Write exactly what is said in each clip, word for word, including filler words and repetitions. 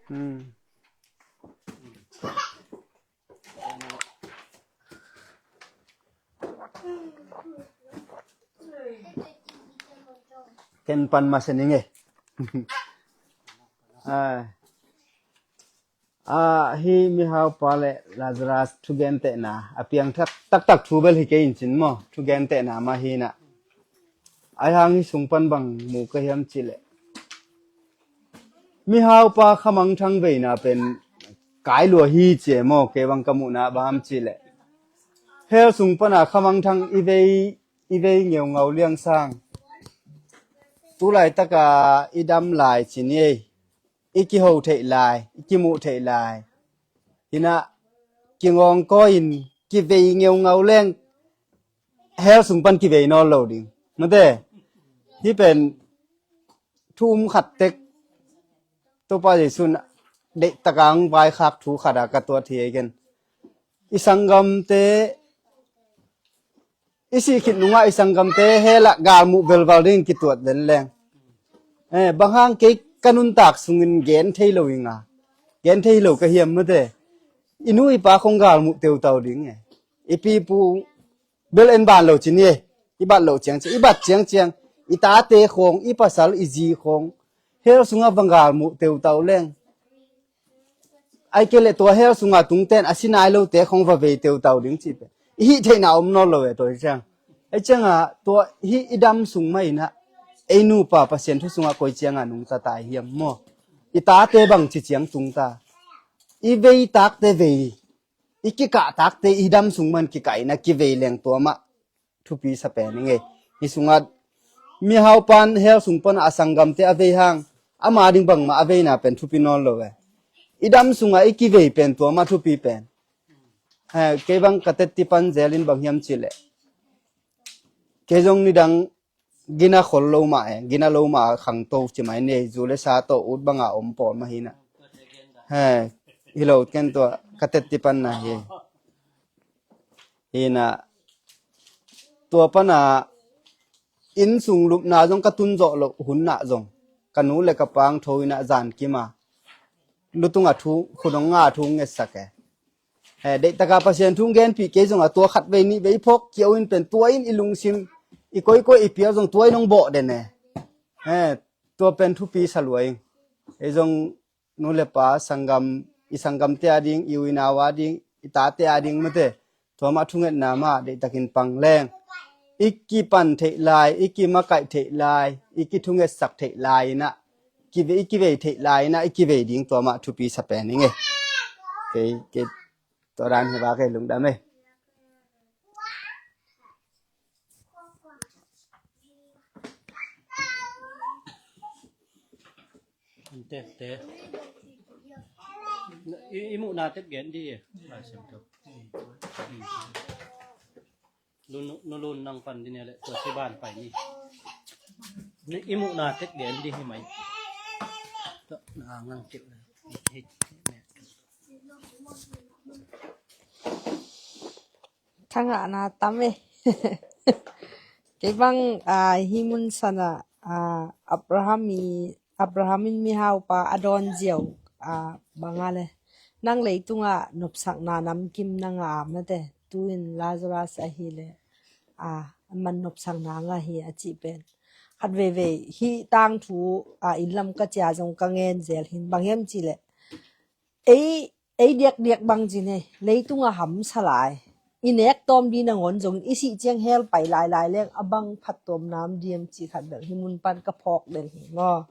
Hmm. Ken pan masa ning e. Ah. Ah, hi mihaupa le Lazarus thugentehna a piang thak taktak thu bel hi kei in cin maw, thugentehna mah hi na. Ai hang hi sung pan bang mu ka hiam cih leh, mihaupa khamangthang veina pen kai lua hi ci e maw, kei bang ka muhna bang hiam cih leh, hell sung pana khamangthang i vei, i vei ngeungau liang sang, tu laitaka i dam lai ci ni ei, i kiho theih lai, i kimuh theih lai. Hi na, kingawngkawi in kivei ngeungau leng hell sung pan kivei nawn lo ding. Mate, hi pen thu um khat tek Topa Jesu in deihtak a hong vaikhak thu khat a ka tuat hi ei ken. I sanggamte, i sih khit nungah i sanggamte hell ah galmuh velval dingin kituat den leng. Eh, bang hang kei ka nuntak sungin gen thei lo ing a. Gen thei lo ka hiam mate. I nu i pa khong galmuh teutau ding e. I pi pu bel en ban lo ci ni e. I bat lo ciangciang, i bat ciangciang, i tate khong, i pasal, i zi khong hell sungah va galmuh teutau leng. Ai kei leh tua hell sungah tungten a si nai lote khong va vei teutau ding cih pen i hih theihna om nawn lo e tua hi ciang. Ai ciangah tua hih i dam sung mah in ah ei nupa Pasian thu sungah koi ciangah nungta ta i hiam maw? I tate bang ci ciang tungta? I vei takte vei, i kikah takte i dam sung man kikah in a kivei leng tua mah thupi sa pen i ngei. Hi sungah mihaupan hell sung pan a sanggamte a vei hang ama ding bangmah a veina pen thupi nawn lo e. I dam sungah i kivei pen tua mah thupi pen. He, kei bang ka tetti pan zel in bang hiam cih leh, kei zong nidang gina khol lo mah e, gina lo mah khangto ci mai nei, zu le sa tawh ut banga om pawl mah hi na. He, hi lo ken tua ka tetti pan na hi. Hi na, tua pana inn sung lupna zong ka tun zawh loh hun ah zong ka nu le ka pa hong tho in ah zan kim a lu tungah thu, khut hong nga thu hong ngetsak e. He, deihtaka Pasian thu hong genpih kei zongah tua khat vei nih vei phawk kiau in pen tua in i lungsim, i koikoi i pial zong tua in hong bawh den e. He, tua pen thupi sa lua ing. Ei zong nu le pa, sanggam, i sanggamte a ding, i u i nau a ding, i tate a ding mate, tua mah thungetna mah deihtakin pang leng i kipan theih lai, i kimakaih theih lai, i kithungetsak theih lai in ah, kive-, i kivei theih lai in ah i kivei ding tua mah thupi sa pen i ngei. Kei, kei tua dan hi va kei lungdam e. An tek te. I, i muhna tek gen di e. Lai Siangtho. Lun, nu lun nang pan di ne le tua si ban pai ni. Ni i muhna tek gen di hi mai. Tua na ngang kit le. Hi, hi, hi. Ka ngahna tam e. Kei bang, ah, hi mun sana, ah, Abraham i, Abraham in mihaupa a dawn ziau, ah, banga le. Nang leitungah nopsakna namkim na ngah a mate. Tu-in Lazarus ahi le, ah, man nopsakna ngah hi a cih pen. Khat veivei, hi tangthu, ah, inn lam ka cia zong ka ngen zel hin. Bang hiam cih le. Ei, ei diakdiak bang ci ne, leitungah hamsa lai. I nek tawm di nangawn zong i sih ciang hell pai lailai leng a bang phattuam nam diam ci khat bel hi mun pan ka phawk den hi maw.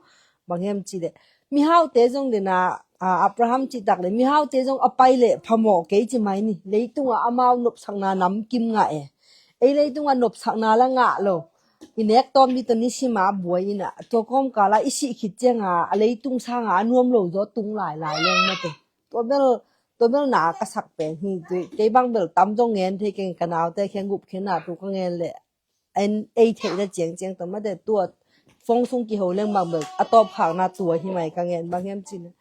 Bang hiam ci le. Mihaute zong dena, a, Abraham ci tak le, mihaute zong a pai le phamawh kei ci mai ni. Leitungah amau nopsakna namkim ngah e. Ei leitungah nopsakna la ngah lo. I nek tawm di tawh nisima buai ina. Tua kawmkala i sih khit cianga, a leitung sanga a nuam lo zaw tung lailai leng mate. Tua bel, tua bel na ka sak pen hi, tu, kei bang bel tam zong ngen thei keng ka naute khen gup khen na tu ka ngen le. En ei theihna ciangciang tua mate tua fong sung kiho leng bang bel a tawp khakna tua hi mai ka ngen bang hiam cin.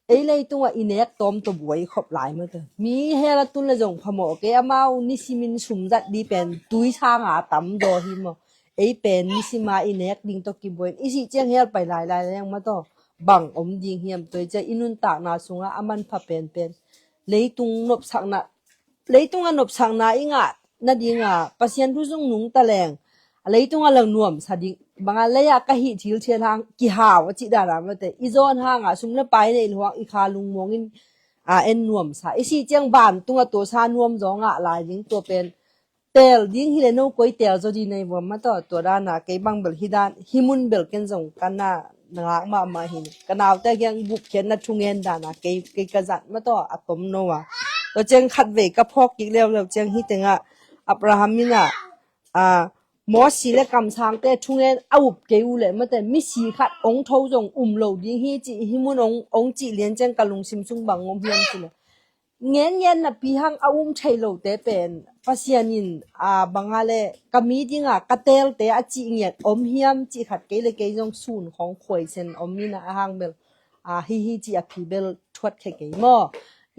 Ei leitungah i nek tawm tua buai khop lai mate. Mi hell a tun le zong phamawh kei amau nisimin sumzat di pen tui sanga tam zaw hi maw. Ei pen nisima i nek ding tawh kibuai. I sih ciang hell pai lailai leng mate. bang om ding hiam? Tua hi ciah i nuntakna sungah a manpha penpen leitung nopsakna, leitung a nopsakna i ngah nadinga Pasian thu zong nungta leng a leitung a lang nuamsa ding banga lei-ah ka hih thil thial hang kihau a cih dana mate i zawn hanga sum le pai neih luang i kha lungmuangin a en nuamsa i sih ciang vantung a tuasa nuam zaw ngah lai ding tua pen teel ding hi le no koi teel zaw ding nei vuam ma tawh tua dana kei bang bel hi dan hi mun bel ken zong ka na ngak mahmah hi. Ka naute kiang gupkhiatna thungen dana kei kei ka zat ma tawh a tom no a tua ciang khat vei ka phawk kik leuleu ciang hi tengah Abraham in a a Mosi le kamsangte thungen a up kei uh le mate misi khat ong tho zong um lo ding hi cih hi mun ong ong cih lian ciang ka lungsim sung bang om hiam cih le ngen ngen napi hang a um thei lote pen Pasian in a banga le ka mi dinga ka teelte a cih ngiat om hiam cih khat kei le kei zong sun khong khuaisen om ina a hang bel a hi hi cih a phi bel thuat khe kei maw?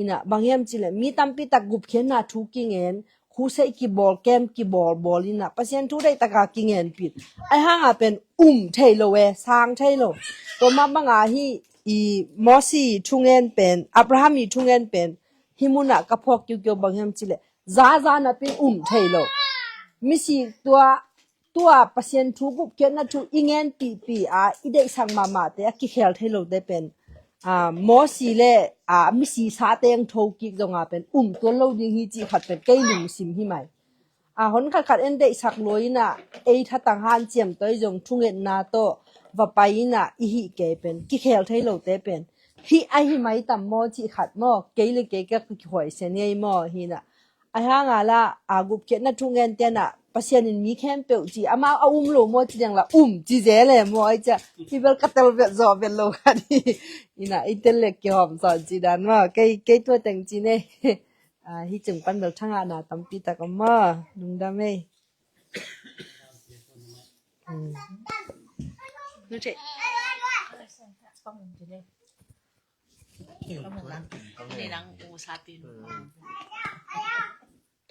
Ina bang hiam cih le mi tampi tak gupkhiatna thu kingen khusei kibawl kem kibawl bawl ina Pasian thu deihtaka kingen pit ai hanga pen um thei lo e sang thei lo. Tua ma banga hi i Mosi thungen pen Abraham i thungen pen hi muna ka phawk kiukiu bang hiam cih le zaza napin um thei lo. Misi tua tua Pasian thu gupkhiatna thu i ngen pihpih a i deihsak mahmahte a kikhel thei lote pen a Mosi le a misi sa teng tho kik zonga pen um tuan lo ding hi cih khat pen kei lungsim hi mai. A hon khatkhat en deihsak lua ina ei thatang hanciam toi zong thungetna tawh va pai ina i hih kei pen kikhel thei lote pen hih a hi mai tam maw cih khat maw kei le kei ka kihuaisen hi ei maw hina. A hanga la a gupkhiatna thungen tiana Pasian in mi khempeuh ci amau a um lo maw ci deng la um ci ze le maw ai cia hi bel ka tel vet zawh vet lo khat hi. Ina i tel le kihawm sawn ci dan maw kei kei tua teng ci nei. A hi cung pan bel thangahna tampi tak om maw lungdam ei.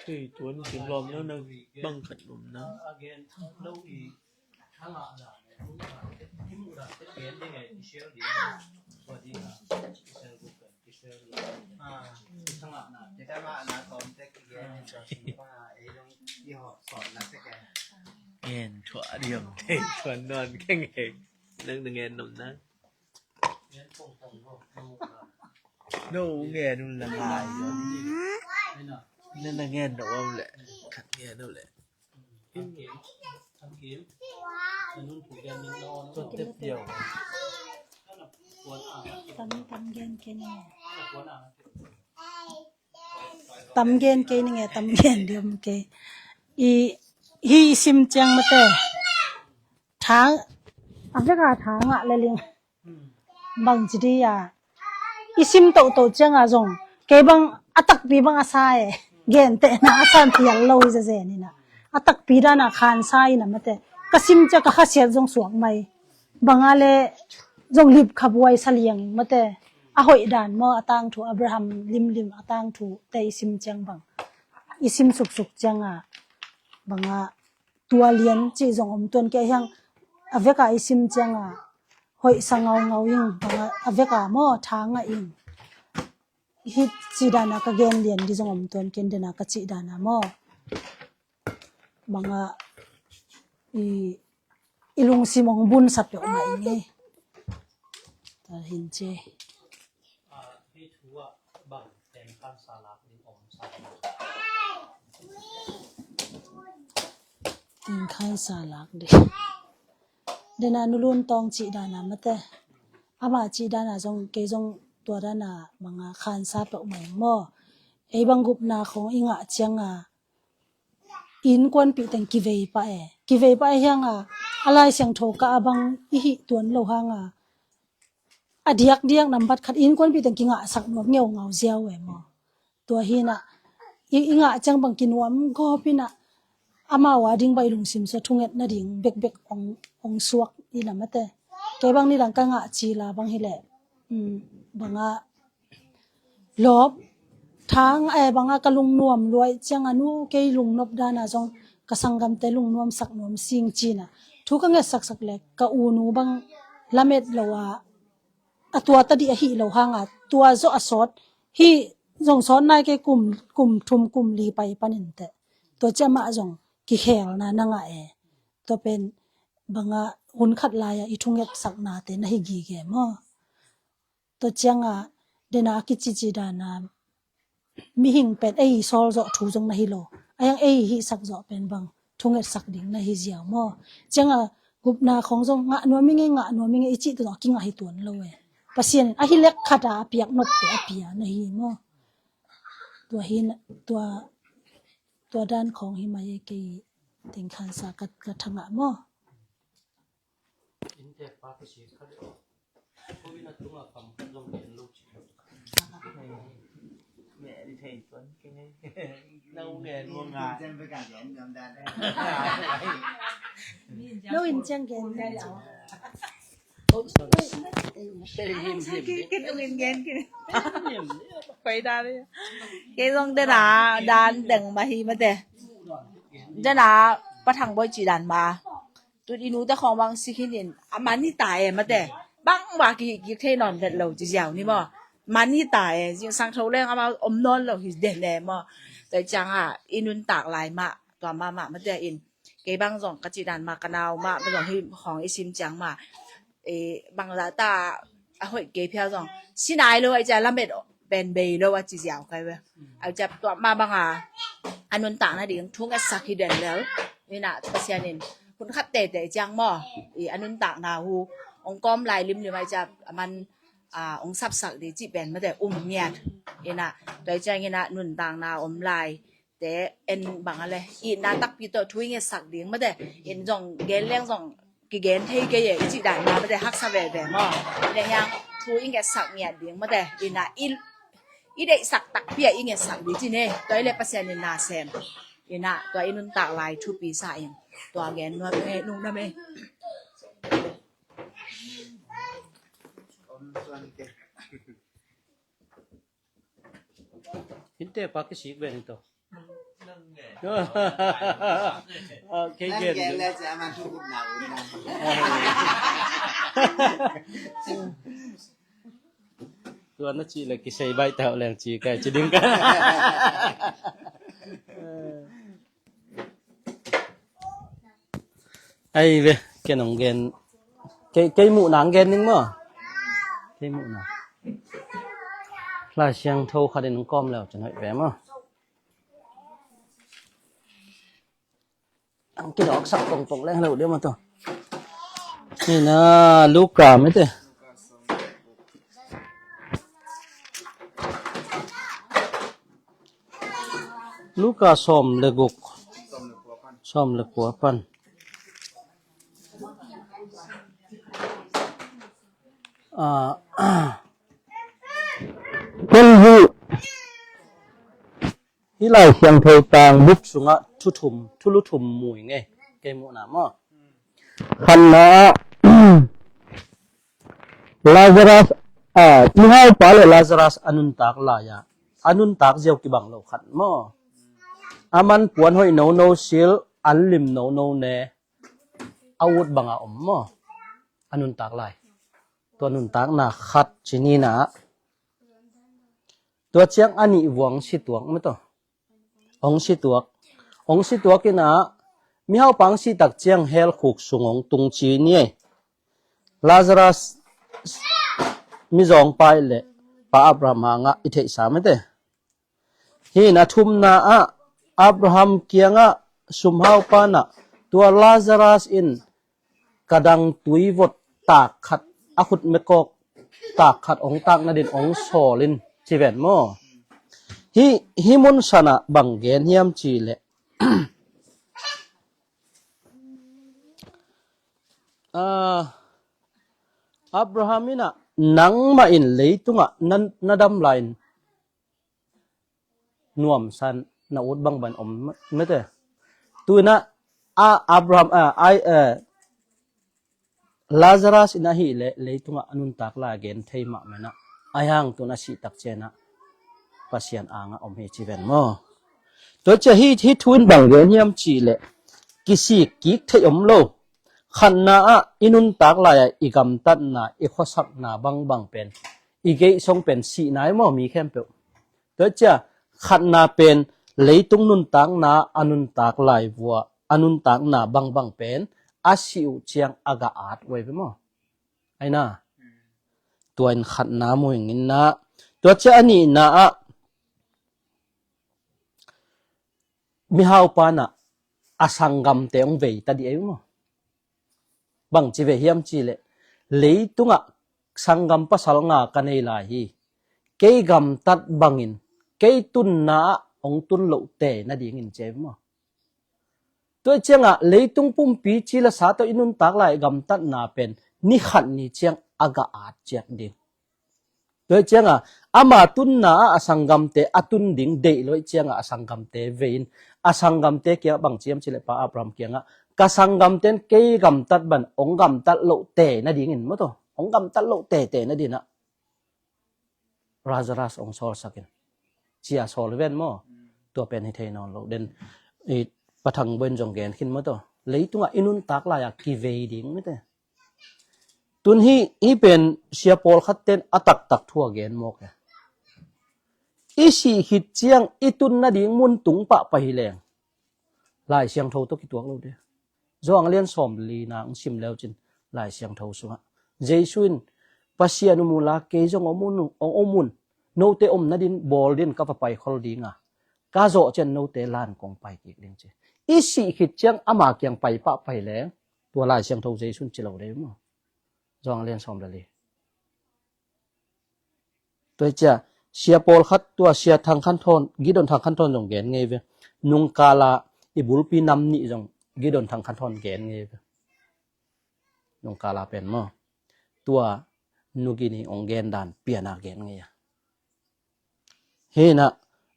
Thei tuan kim lawm na na bang khat lum na. Ngen thuah diam thei tuan nawn keng hei. Nang na ngen nom na. No ngen un la ngai. Na na ngen no om le. Khat ngen no le. Tua tep diau. Tam tam gen kei ni nge. Tam gen kei ni nge tam gen diam kei. I hi i sim ciang mate. Thang a veka thang a le ling. Bang ci di a i sim tohtoh cianga zong kei bang a takpi bang a sa e. Gentehna a san pial lo i zazen ina a takpi dana khansa ina mate ka sim cia ka khasiat zong suak mai. Banga le zong lip khabuai sa liang mate a hoih dan maw a tangthu Abraham limlim a tangthu te i sim ciang bang i sim suksuk cianga banga tua lian cih zong om tuan kei hiang a veka i sim cianga hoih sa ngaungau ing banga a veka maw thanga ing. Hi ci dana ka gen lian di zong om tuan ken dena ka cih dana maw banga i i lungsim ong bun sa peuh mah ing ei. Ta hin ce. Tingkhan sa lak ding. Dena nulun tawng cih dana mate. Ama cih dana zong kei zong tua dana manga khansa peuh mai maw. Ei bang gupna khong i ngah cianga innkuanpih teng kivei pah e. Kivei pah e hianga a Lai Siangtho ka a bang i hih tuan lo hanga a diakdiak nambat khat innkuanpih teng kingahsak nuam ngeungau ziau e maw. Tua hina i, i ngah ciang bang kinuam gawp ina amau a ding bai lungsim sa thunget nading bekbek ong, ong suak ina mate. Kei bang nidang ka ngah cila bang hileh um, banga lawp thang e banga ka lungnuam luai cianga nu kei lungnop dana zong ka sanggamte lungnuam sak nuam sing cina thu ka ngetsaksak le ka unu bang lamet lo a a tua tadih ahi lo hanga tua zawh a sawt hi. Zong sawt nai kei, kum, kum thum kum li pai panin teh tua ciah mah zong kikhelna na ngah e. Tua pen banga hun khat lai-a i thungetsaknate na hi gige maw? Tua cianga dena a kicici dana mihing pen ei sawl zawh thu zong na hi lo. A hiang ei hihsak zawh pen bang thungetsak ding na hi ziau maw? Cianga gupna khong zong ngah nuam i ngei, ngah nuam i ngei i cih tawh zong a kingah hi tuan lo e. Pasian in ahi lek khata a piak notte a pia na hi maw? Tua hi na, tua, tua dan khong hi mai e, kei tingkhansa ka, ka thangah maw? No in ciang gen. Kei zong dena dan deng mah hi mate. Dena pathang bawi ci dan mah. Tun i nute khawng bang sik hi nin a man hi ta e mate. Bang bang kihih kik thei nawn vet lo ci ziau ni maw? Man hi ta e, zingsang tho leng amau om nawn lo hi den e maw? Tua cianga i nuntak lai mah tua mahmah mate in. Kei bang zong ka cih dan mah ka nau mah bang zong hi khawng i sim ciang mah, e, bang zah ta a hoih kei phial zong si nai lo a i cia lamet pen bei lo a ci ziau kai ve. A i cia tua mah banga a nuntakna ding thungetsak hi den lel. Ina Pasian in hun khat tete ciang maw, i a nuntakna hu ong kawm lai limlim a i cia a man, a, ong sapsak di cih pen mate um ngiat. Ina tua i ciang ina nuntakna om lai te en bang a le itna takpi tawh thu i ngetsak ding mate. In zong gen leng zong kigen thei kei e i cih dan mah mate haksa veve maw? Le hiang thu i ngetsak ngiat ding mate. Ina i, i deihsak takpi a i ngetsak ding ci ne. Tua i le Pasian in na sem. Ina tua i nuntak lai thupi sa in tua gen nuam e, nung nam e. Hinte pa kisik ve ni to. Ah, kei gen le cia man thu na un na. Tua na ci le kisei bai tau leng ci kai ci ding ka. Ai ve, kei nong gen, kei, kei muhna ang gen ning maw? Kei muhna. Lai Siangtho khat in nong kawm leu cun hoih ve maw? Ang kidawksak pongpong leng lo dia maw to. Ni na Luka mete. Luka sawm le guk, sawm le kua pan. Ah, ken hi hi Lai Siangtho tang bup sungah thu thum, thulu thum mui ngei kei muhna maw? Khatna ah Lazarus, ah, mihaupa le Lazarus a nuntak lai-ah a nuntak ziau kibang lo khat maw? A man puan hoih nono sil, an lim nono ne, a ut banga om maw? A nuntak lai. Tua nuntakna khat ci ni na. Tua ciang a nih vuang si tuak maw to? Ong si tuak. Ong si tuak ina, mihaupa ang si tak ciang hell khuk sung ong tung ci ni ei. Lazarus mizawngpa i le pa Abraham hangah i theihsa mete. Hi na thumna ah Abraham kiangah sumhaupa na tua Lazarus in ka dang tuivot tak khat, a khut mekawk tak khat ong tak nadin ong sawl in ci ven maw? Hi, hi mun sanah bang gen hiam ci leh, ah, Abraham inah nangmah in leitungah na, na dam lai in nuamsa na ut bangbang om mete. Tuinah a Abraham, a, ai, eh, Lazarus in ahih leh leitungah a nuntak lai a gen thei mahmah inah, a hiang tun a sih tak cianah Pasian angah om hi ci ven maw? Tua cia hi, hi thu in bang gen hiam ci leh kisik kik theih om lo. Khatna ah i nuntak lai-ah i gamtatna, i khuasakna bangbang pen, i geihsong pen sihna hi maw, mi khempeuh. Tua ciang khatna pen leitung nuntakna a nuntak lai vua, a nuntakna bangbang pen a sih uh ciang a gah at uh ahi ve maw. Aina. Tua in khatna mu ing inna. Tua ciang a nihna ah mihau pa in a sanggamte hong vei ta ding ahi maw. Bangci vei hiam cih leh, leitungah sanggam pasal nga ka nei lai hi. Kei gamtat bangin, kei tunna ah hong tun loh te nadingin ci ahi maw. Tua ciangah leitung pumpi ci le sa tawh i nuntak lai gamtatna pen ni khat ni ciang a gah at ciat ding. Tua ciangah ama tunna ah a sanggamte a tun ding deih lo ciangah a sanggamte vei in, a sanggamte kiangah bang ci hiam cih leh, Pa Abraham kiangah, ka sanggamte in kei gamtat bang hong gamtat loh te nadingin maw, tua hong gamtat loh tete nadingin ah Lazarus hong sawlsak in, ci a sawl hi ven maw. Tua pen hi thei nawn lo. Den i Pa Thang Boih in zong gen khin maw, tua leitungah i nuntak lai-ah kivei ding mite. Tun hih, hih pen sia pawlkhat ten a taktak thu a gen mawk e. I sih khit ciang i tun nading mun tung pah pai hi leng Lai Siangtho tawh kituak lo ding. Johan a lian sawm lina hong sim le uh cin, Lai Siangtho sungah Jesu in, Pasian um unla kei zong om un, om un. Note om nading bawl dingin ka va paikhol ding a, ka zawh ciang note la-in kong pai kik ding ci. I sih khit ciang ama kiang pai pah pai leng, tua Lai Siangtho Jesu in ci lo ding maw. Johan a lian sawm le li. Tua hi ciang sia pawlkhat, tua Sia Thang Khan Thawn, Gideon Thang Khan Thawn zong gen ngei ve. Nungkala i bulpi nam nih zong Gideon Thang Khan Thawn gen ngei ve. Nungkala pen maw, tua Nu Guinea hong gen dan pian a gen ngei a. Hi na,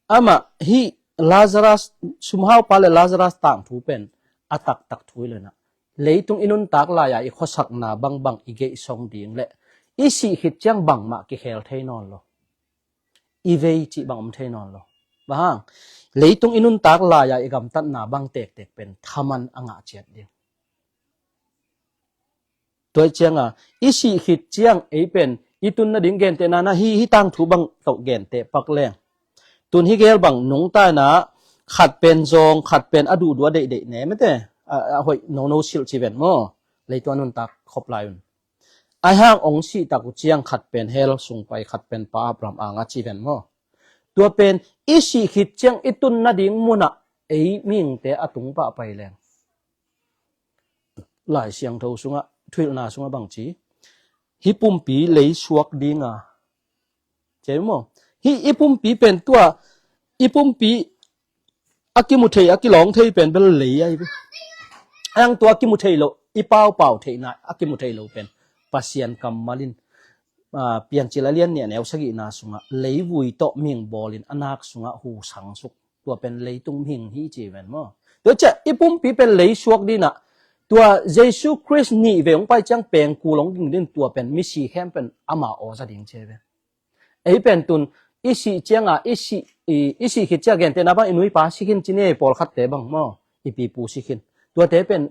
amah hih Lazarus, sumhaupa le Lazarus tangthu pen a taktak thu hi lo na. Leitung i nuntak lai-a i khuasakna bangbang i geihsong ding le i sih khit ciang bangmah kikhel thei nawn lo. I vei cih bang om thei nawn lo. Bang hang, leitung i nuntak lai-a i gamtatna bang tektek pen thaman a ngah ciat ding. Tua hi cianga i sih khit ciang ei pen i tun nading gentehna na hi, hih tangthu bang tawh genteh pak leng. Tun hih gel bang nungta in a khat pen zawng, khat pen a duhdua deihdeih ne mete, a, a hoih nono silh ci ven maw. Leitung a nuntak khop lai un. Ahi hang hong sih tak uh ciang khat pen hell sung pai, khat pen Pa Abraham ang a ci ven maw. Tua pen i sih khit ciang i tun nading munah ei mihingte a tung pah pai leng. Lai Siangtho sungah, thuhilhna sungah bang ci? Hih pumpi lei suak dinga, ci maw. Hih i pumpi pen tua, i pumpi a kimu thei, a kilawng thei pen bel lei ahi ve. Ahi hang tua a kimu thei lo, i paupau theihna a kimu thei lo pen Pasian kammal in, ah, Piancil a lian nih a neu sagihna sungah leivui tawh mihing bawlin a nak sungah hu sangsuk. Tua pen leitung mihing hi ci ven maw. Tua ciah i pumpi pen lei suak dinah, tua Jesu Khrist nih vei hong pai ciang pengkul hong ging din, tua pen misi khem pen ama aw za ding ci ven. Ei pen tun i sih cianga, i sih, i, i sih khit ciang gentehna bang i nuipa si khin ci ni, pawlkhatte bang maw, i pipu si khin. Tuate pen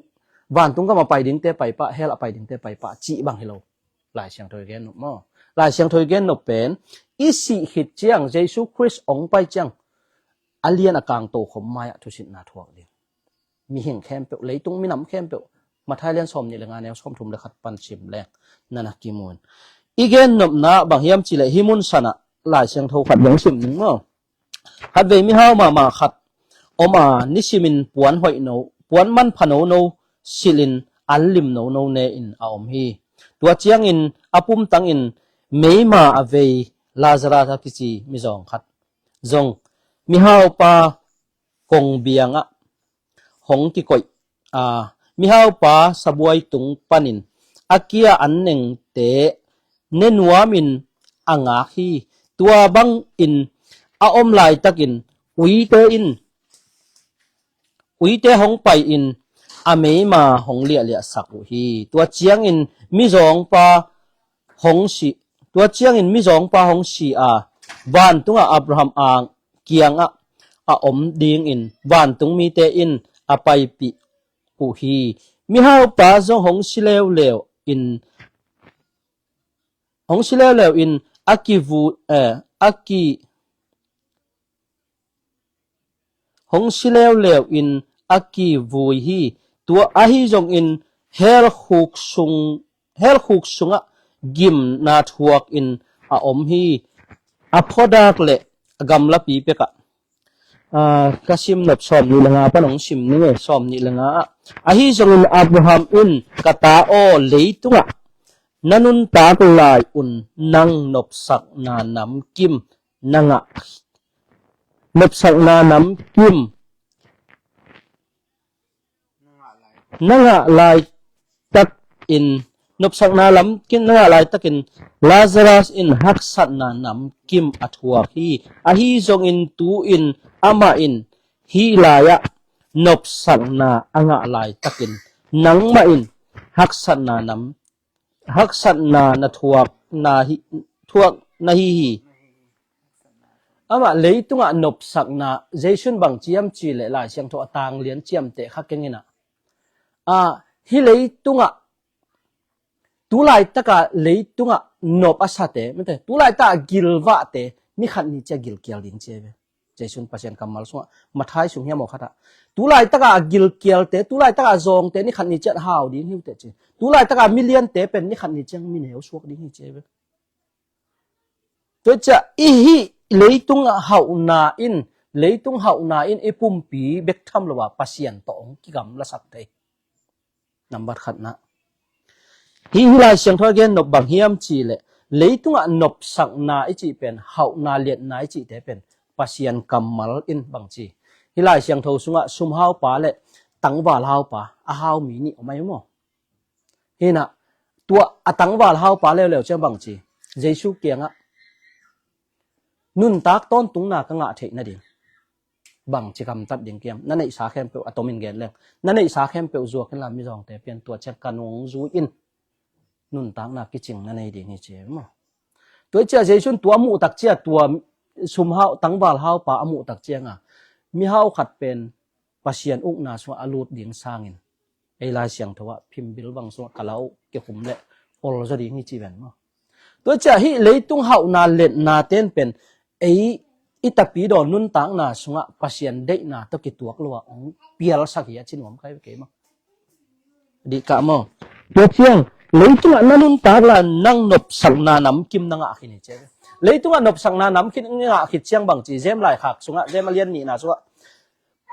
vantung gam a pai dingte pai pah, hell a pai dingte pai pah cih bang hi lo. Lai Siangtho i gen nop maw. Lai Siangtho i gen nop pen i sih khit ciang Jesu Khrist hong pai ciang a lian a kang tokhom mai-ah thusitna thuak ding. Mihing khempeuh, leitung minam khempeuh. Matthai lian sawm nih le nga neu sawm thum le khat pan sim leng nana kimun. I gen nopna bang hiam cih leh hih mun sanah Lai Siangtho khat bang sim ning maw. Khatvei mihau mahmah khat om a, nisimin puan hoih no, puan manpha nono silhin an lim nono ne-in a om hi. Tua ciangin a pumtangin meima a vei Lazarus a kici mizawng khat zong mihaupa kongbiangah hong kikoih a, mihaupa sabuai tung panin a kia an nengte ne nuamin a ngak hi. Tua bangin a om laitakin uite in, uite hong pai-in a meima hong liahliahsak uh hi. Tua ciangin mizawngpa hong si, tua ciangin mizawngpa hong si a, vantungah Abraham ang kiangah a om dingin vantung mite in a paipih uh hi. Mihaupa zong hong si leuleu in, hong si leuleu in a kivui, eh, a ki, hong si leuleu in a kivui hi. Tua ahi zongin hell khuk sung, hell khuk sungah gimna thuak in a om hi. A phuadak le a gamlapi pekah. Ah, ka sim nop sawm nih le nga pan hong sim ning e, sawm nih le nga ah. Ahi zongin Abraham in, ka ta aw, leitungah na nuntak lai un nang nopsakna namkim na ngah, nopsakna namkim na ngah laitakin, nopsakna lamkim na ngah laitakin Lazarus in haksatna namkim a thuak hi. Ahi zongin tu-in amah in hih lai-ah nopsakna a ngah laitakin nangmah in haksatna nam, haksatna na thuak na hi, thuak na hi hi. Amah leitungah nopsakna, Jesu'n bang ci hiam cih leh Lai Siangtho a tanglian ciamteh kha keng in ah, a, hih leitungah, tu laitaka leitungah nop a sate, mate, tu laitaka gilvahte ni khat ni ciang gilkial ding ci hi ve. Jesu'n Pasian kammal sungah, Matthai sung hiam aw khatah, tu laitaka gilkialte, tu laitaka zawngte ni khat ni ciang hau ding hi uh teh ci. Tu laitaka miliante pen ni khat ni ciang mineu suak ding hi ci hi ve. Tua ciang i hih leitung hauhna in, leitung hauhna in i pumpi bek tham lo a Pasian tawh hong kigamlasak thei. Nambat khatna. Hih, hih Lai Siangtho a gen nop bang hiam cih leh, leitungah nopsakna i cih pen, hauhna liatna i cihte pen Pasian kammal in bang ci. Hih Lai Siangtho sungah sumhaupa le tangvalhaupa a hau mi nih om ahi maw? Hi in ah, tua a tangvalhaupa leuleu ciang bang ci, Jesu kiangah, nuntak tawntungna ka ngah theih nading bang ci gamtat ding kiam? Na neihsa khempeuh, a tomin gen leng, na neihsa khempeuh zuak inla mizawngte pia in, tua ciang ka nung zui in nuntakna kicing na nei ding hi ci hi maw? Tua hi ciang Jesu'n tua a muh tak ciang, tua sumhau, tangvalhaupa a muh tak ciangah, mihau khat pen Pasian ukna sungah a lut ding sangin, ei Lai Siangtho ah phimbil bang sungah ka lau kikhum leh ol zaw ding hi ci ven maw? Tua ciang hih leitung hauhna liatna ten pen ei i tapidaw nuntakna sungah Pasian deihna tawh kituak lo a hong pialsak hi a ci nuam ka hi ve kei maw? Dih kah maw? Tua ciang leitungah na nuntak lai nang nopsakna namkim na ngah khin hi ci hi. Leitungah nopsakna namkim na ngah khit ciang bang ci, James laikhak sungah, James a lian nihna sungah,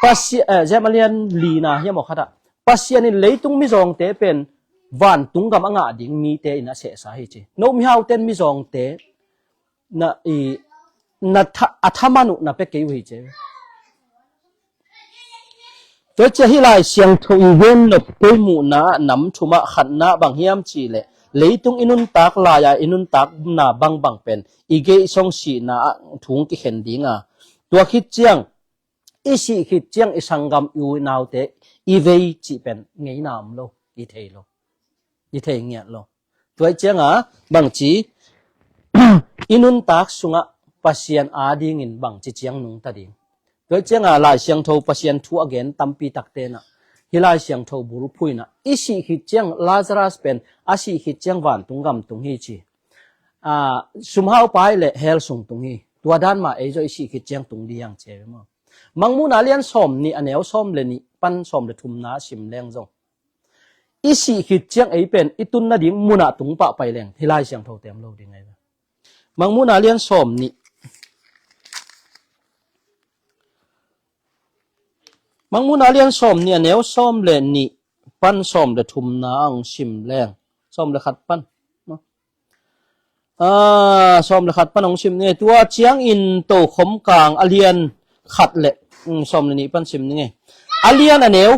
Pasi-, eh, James a lian lina hiam aw khatah, Pasian in leitung mizawngte pen vantung gam a ngah ding mite in a sehsa hi ci. No mihaute in mizawngte na i, na tha-, a thaman uh na pia kei uh hi ci. Tua ciang hih Lai Siangtho i gen nop kei muhna ah nam thum ah khatna bang hiam cih leh, leitung i nuntak lai-a i nuntakna bangbang pen i geihsong sihna ah thu kikhen ding a, tua khit ciang i sih khit ciang i sanggam, i u i naute i vei cih pen ngeina om lo, i thei lo, i thei ngiat lo. Tua hi ciangah bangci i nuntak sungah Pasian adingin bangci ciang nungta ding. Tua hi ciangah Lai Siangtho Pasian thu a gen tampi takte in ah, hih Lai Siangtho bulphuh in ah, i sih khit ciang Lazarus pen a sih khit ciang vantung gam tung hi ci. Ah, sumhaupa hi leh hell sung tung hi. Tua dan mah ei zong i sih khit ciang tung ding hi hang ci hi maw? Mangmuhna lian sawm nih a neu sawm le nih pan sawm le thumna sim leng zong, i sih khit ciang ei pen i tun nading mun ah tung pah pai leng hih Lai Siangtho tem lo ding ahi ve. Mangmuhna lian sawm nih, Mangmuhna lian sawm nih a neu sawm le nih pan sawm le thumna ah hong sim leng, sawm le khat pan. Ah, sawm le khat pan hong sim ni. Tua ciangin tokhom kang a lian khat le, mm, sawm le nih pan sim ni. A lian a neu,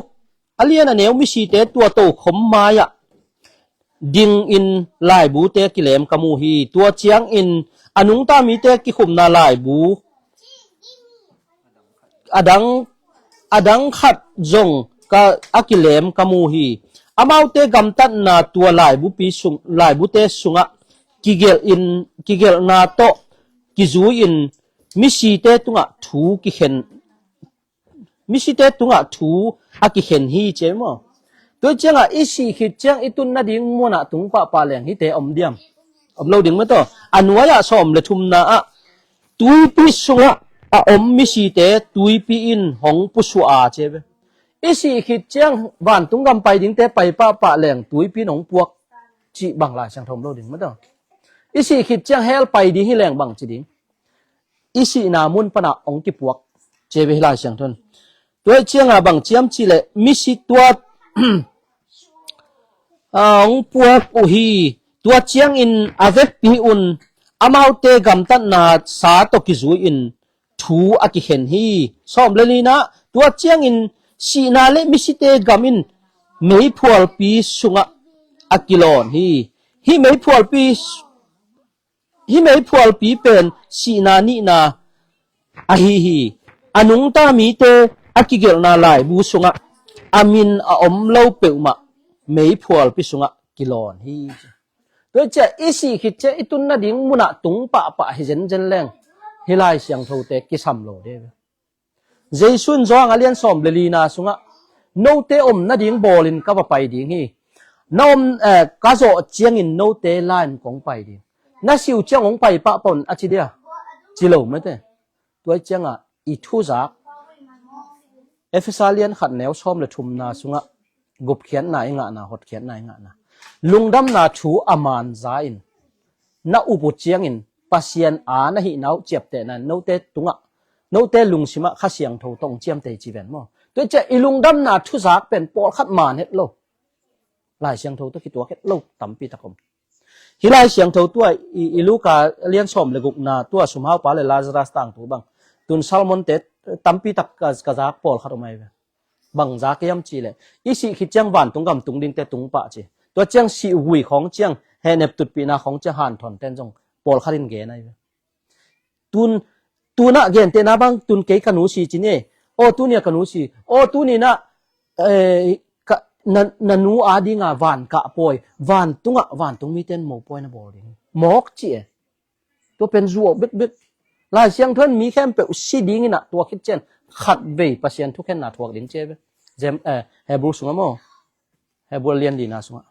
a lian a neu misite tua tokhom mai-ah dingin laibute kilem ka mu hi. Tua ciangin a nungta mite kikhumna laibu a dang, a dang khat zong ka, a kilem ka mu hi. Amaute gamtatna tua laibupi sung, laibute sungah kigelh in, kigelhna tawh kizui-in misite tungah thu kikhen, misite tungah thu a kikhen hi ci hi maw? Tua ciangah i sih khit ciang i tun nading munah tung pahpah leng hihte om diam? Om lo ding mataw. A nuai-ah sawm le thumna ah tuipi sungah a om misite tuipi in hong pusuah a ci ve. I sih khit ciang vantung gam pai dingte pai pahpah leng tuipi in hong puak cih bang Lai Siangtho om lo ding mataw. I sih khit ciang hell pai ding hi leng bang ci ding? I sihna mun panah hong kipuak ci ve hi Lai Siangtho in. Tua ciangah bang ciam cih leh misi tua a hong puak uh hi. Tua ciangin a vekpi un amaute gamtatna sa tawh kizui-in thu a kikhen hi. Sawm le lina, tua ciangin sihna le misite gam in meiphualpi sungah a kilawn hi. Hih meiphualpi Hih meiphualpi pen sihna nihna ahi hi. A nungta mite a kigelhna laibu sungah a min a om lo peuhmah meiphualpi sungah kilawn hi. Tua ciah i sih khit ciah i tun nading munah tung pahpah hi zenzen leng hih Lai Siangthote kisam lo de. Jesu in Johan a lian sawm le lina sungah note om nading bawlin ka va pai ding hi. Na om, eh, ka zawh ciangin note la-in kong pai ding. Na siu ciang hong pai pahpah un a ci dia? Ci lo mete. Tua ciangah i thuzak Efesa lian khat neu sawm le thumna sungah gupkhiatna i ngahna, hotkhiatna i ngahna, lungdamna thu a man za in na up uh ciangin Pasian a na hihna uh ciaptehna in note tungah, note lungsimah Kha Siangtho tawh hong ciamteh ci ven maw? Tua ciah i lungdamna thuzak pen pawlkhat man het lo. Lai Siangtho tawh kituak het lo tampi tak om. Hih Lai Siangtho tua i, i Luka lian sawm le gukna tua sumhaupa le Lazarus tangthu bang tun sermonte tampi tak ka, ka zak pawlkhat om ahi ve. Bang zak hiam cih leh i sih khit ciang vantung gam tung dingte tung pah ci. Tua ciang sih uh gui khawng ciang hehnep tutpihna khawng ciang hanthonten zong pawlkhat in gen ahi ve. Tun, tunah gentehna bang tun kei ka nu si ci ni. Aw tunia ka nu si. Aw tuninah, eh, ka, na, na nu adinga van kah pawi. Vantungah vantung miten mopawi na bawl ding. Mawk ci e. Tua pen zuau bekbek. Lai Siangtho in mi khempeuh si dinginah tua khit cian khatvei Pasian thukhenna thuak ding ci e ve. Jem, eh, Hebru sungah maw? Hebru lian lina sungah.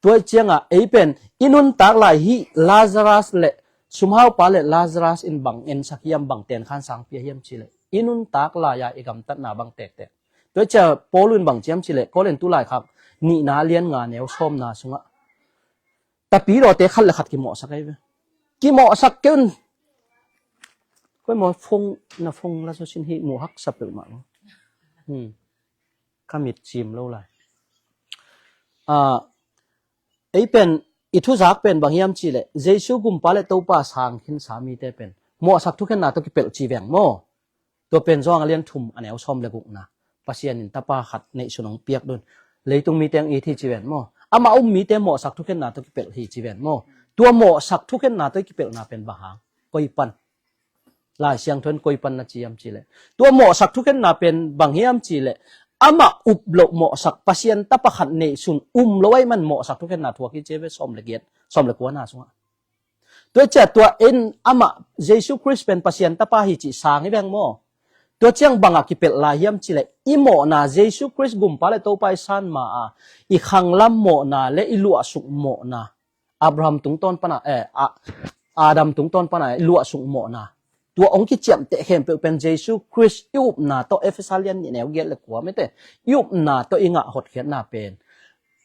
Tua ciangah ei pen i nuntak lai hih Lazarus le sumhaupa le Lazarus in bang ensak hiam, bang tenkhan sang pia hiam cih leh i nuntak lai-a i gamtatna bang tektek. Tua ciah Paul in bang ciam cih leh Korintu laikhak nihna lian nga neu sawmna sungah tapidawte khat le khat kimawhsak ahi ve. Kimawhsak kei un. Koi maw phone, na phone la so sin hi mu haksa peuhmah lo. Hmm. Ka mit cim lo lai. Ah, ei pen i thuzak pen bang hiam cih leh Jesu gumpa le Topa sang khinsa mite pen mawhsak thukhenna tawh kipelh ci veng maw? Tua pen Johan a lian thum a neu sawm le gukna. Pasian in tapa khat neihsun hong piak dun. Leitung mite hong it hi ci ven maw? Amah um mite mawhsak thukhenna tawh kipelh hi ci ven maw? Tua mawhsak thukhenna tawh kipelhna pen bang hang? Koi pan? Lai Siangtho in koi pan na ci hiam cih leh tua mawhsak thukhenna pen bang hiam cih leh amah up loh mawhsak Pasian tapa khat neihsun um lo ahih man mawhsak thukhenna thuak hi ci ve sawm le giat, sawm le kuana sungah. Tua ciah tua in amah Jesu Khrist pen Pasian tapa hi cih sang hi veng maw? Tua ciang bangah kipelh lai hiam cih leh i mawhna Jesu Khrist gumpa le Topa i san ma a i khanglam mawhna le i luahsuk mawhna, Abraham tungtawn pana, eh, a, Adam tungtawn pana i luahsuk mawhna. Tua hong kiciamteh khempeuh pen Jesu Khrist i upna tawh Efesa lian nih neu giat le kua mete i upna tawh i ngah hotkhiatna pen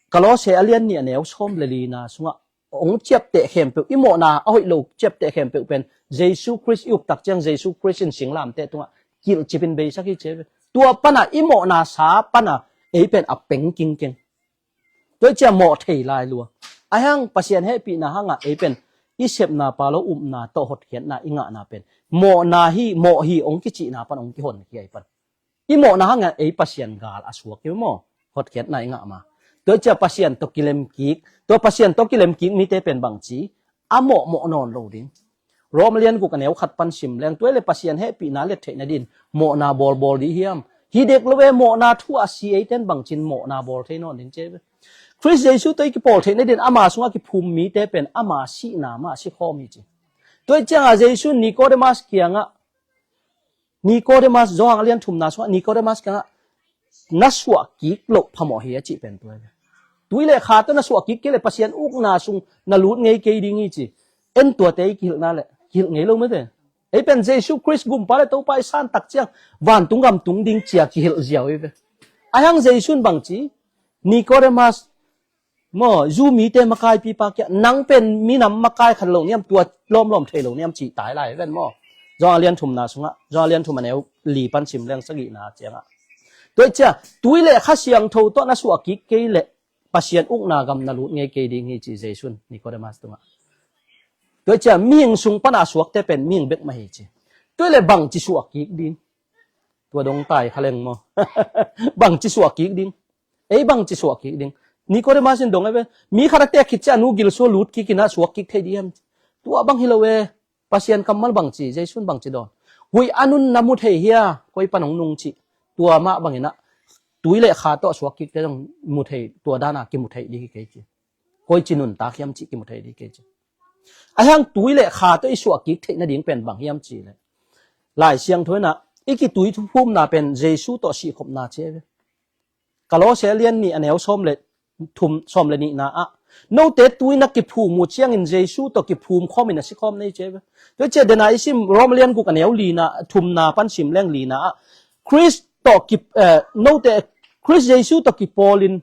Kolose a lian nih a neu sawm le lina sungah hong ciapteh khempeuh, i mawhna a hoih lo ciapteh khempeuh pen Jesu Khrist i uptak ciang Jesu Khrist in singlamteh tungah kilhcipin beisak hi ci ve. Tua pana i mawhna sa pana ei pen a peng kingkeng. Tua ciah mawh thei lai lua. Ahi hang Pasian hehpihna hangah ei pen i sepna pa lo upna tawh hotkhiatna i ngahna pen mawhna hi, mawh hi hong kicihna pan hong kihonkhia hi pan. I mawhna hangah ei Pasian gal a suak hi maw? Hotkhiatna i ngah ma. Tua ciah Pasian tawh kilemkik, tua Pasian tawh kilemkik mite pen bangci a mawhmawh nawn lo ding. Rom lian guk a neu khat pan sim leng tua le Pasian hehpihna let theih nadin mawhna bawlbawl dih hiam? Hi dek lo e, mawhna thu a si eiten bangcin mawhna bawl thei nawn ding ci ve. Khrist Jesu tawh i kipawl theih nadin ama sungah kiphum mite pen ama sihna mah si khawm hi ci. Tua ciangah Jesu Nikodemas kiangah Nikodemas, Johan a lian thumna sungah Nikodemas kiangah na suah kik loh phamawh hi a cih pen tua hi. Tui le kha tawh na suah kik kei le Pasian ukna sung na lut ngei kei ding hi ci. En tuate i kihilhna le kihilh ngei lo mete. Ei pen Jesu Khrist gumpa le Topa i san tak ciang vantung gam tung ding cia kihilh ziau hi ve. Ahi hang Jesu in bang ci, Nicodemus, maw, Jew mite makaipipa kiang, nang pen minam makai khat lo niam, tua lawmlawm thei lo niam cih tai lai ven maw. Johan a lian thumna sungah, Johan a lian thum a neu li pan sim leng sagihna ciangah. Tua cia, tui le kha siangtho tawh na suah kik kei le Pasian ukna gam na lut ngei kei ding hi ci Jesu in Nicodemus tungah. Tua cia, mihing sung pana suakte pen mihing bek mah hi ci. Tua le bang ci suah kik ding. Tua dong tai kha leng maw. Bang ci suah kik ding. Ei bang ci suah kik ding. Nicodemus in dong ei ve. Mi khat a tek khit cia nu gil sua lut kik ina suak kik thei ding hiam. Tua bang hi lo e. Pasian kammal bang ci, Jesu in bang ci dawn. Huih a nun na mu thei hia, koi pan hong nung ci. Tua mah bang ina. Tui le kha tawh suak kik te dong mu thei, tua dana kimu thei ding hi kei ci. Koi ci nuntak hiam ci kimu thei ding hi kei ci. Ahi hang tui le kha tawh i suah kik theih nading pen bang hiam ci le. Lai Siangtho ina, i kitui phumna pen Jesu tawh sihkhopna ci ve. Kolose lian nih a neu sawm le thum, sawm le nihna ah. Note tui na kiphum uh ciangin Jesu tawh kiphum khawmin a si khawm nei ci ve. Tua cia dena i sim Rom lian guk a neu lina, thumna pan sim leng lina ah. Khrist tawh ki, eh, note Khrist Jesu tawh kipawlin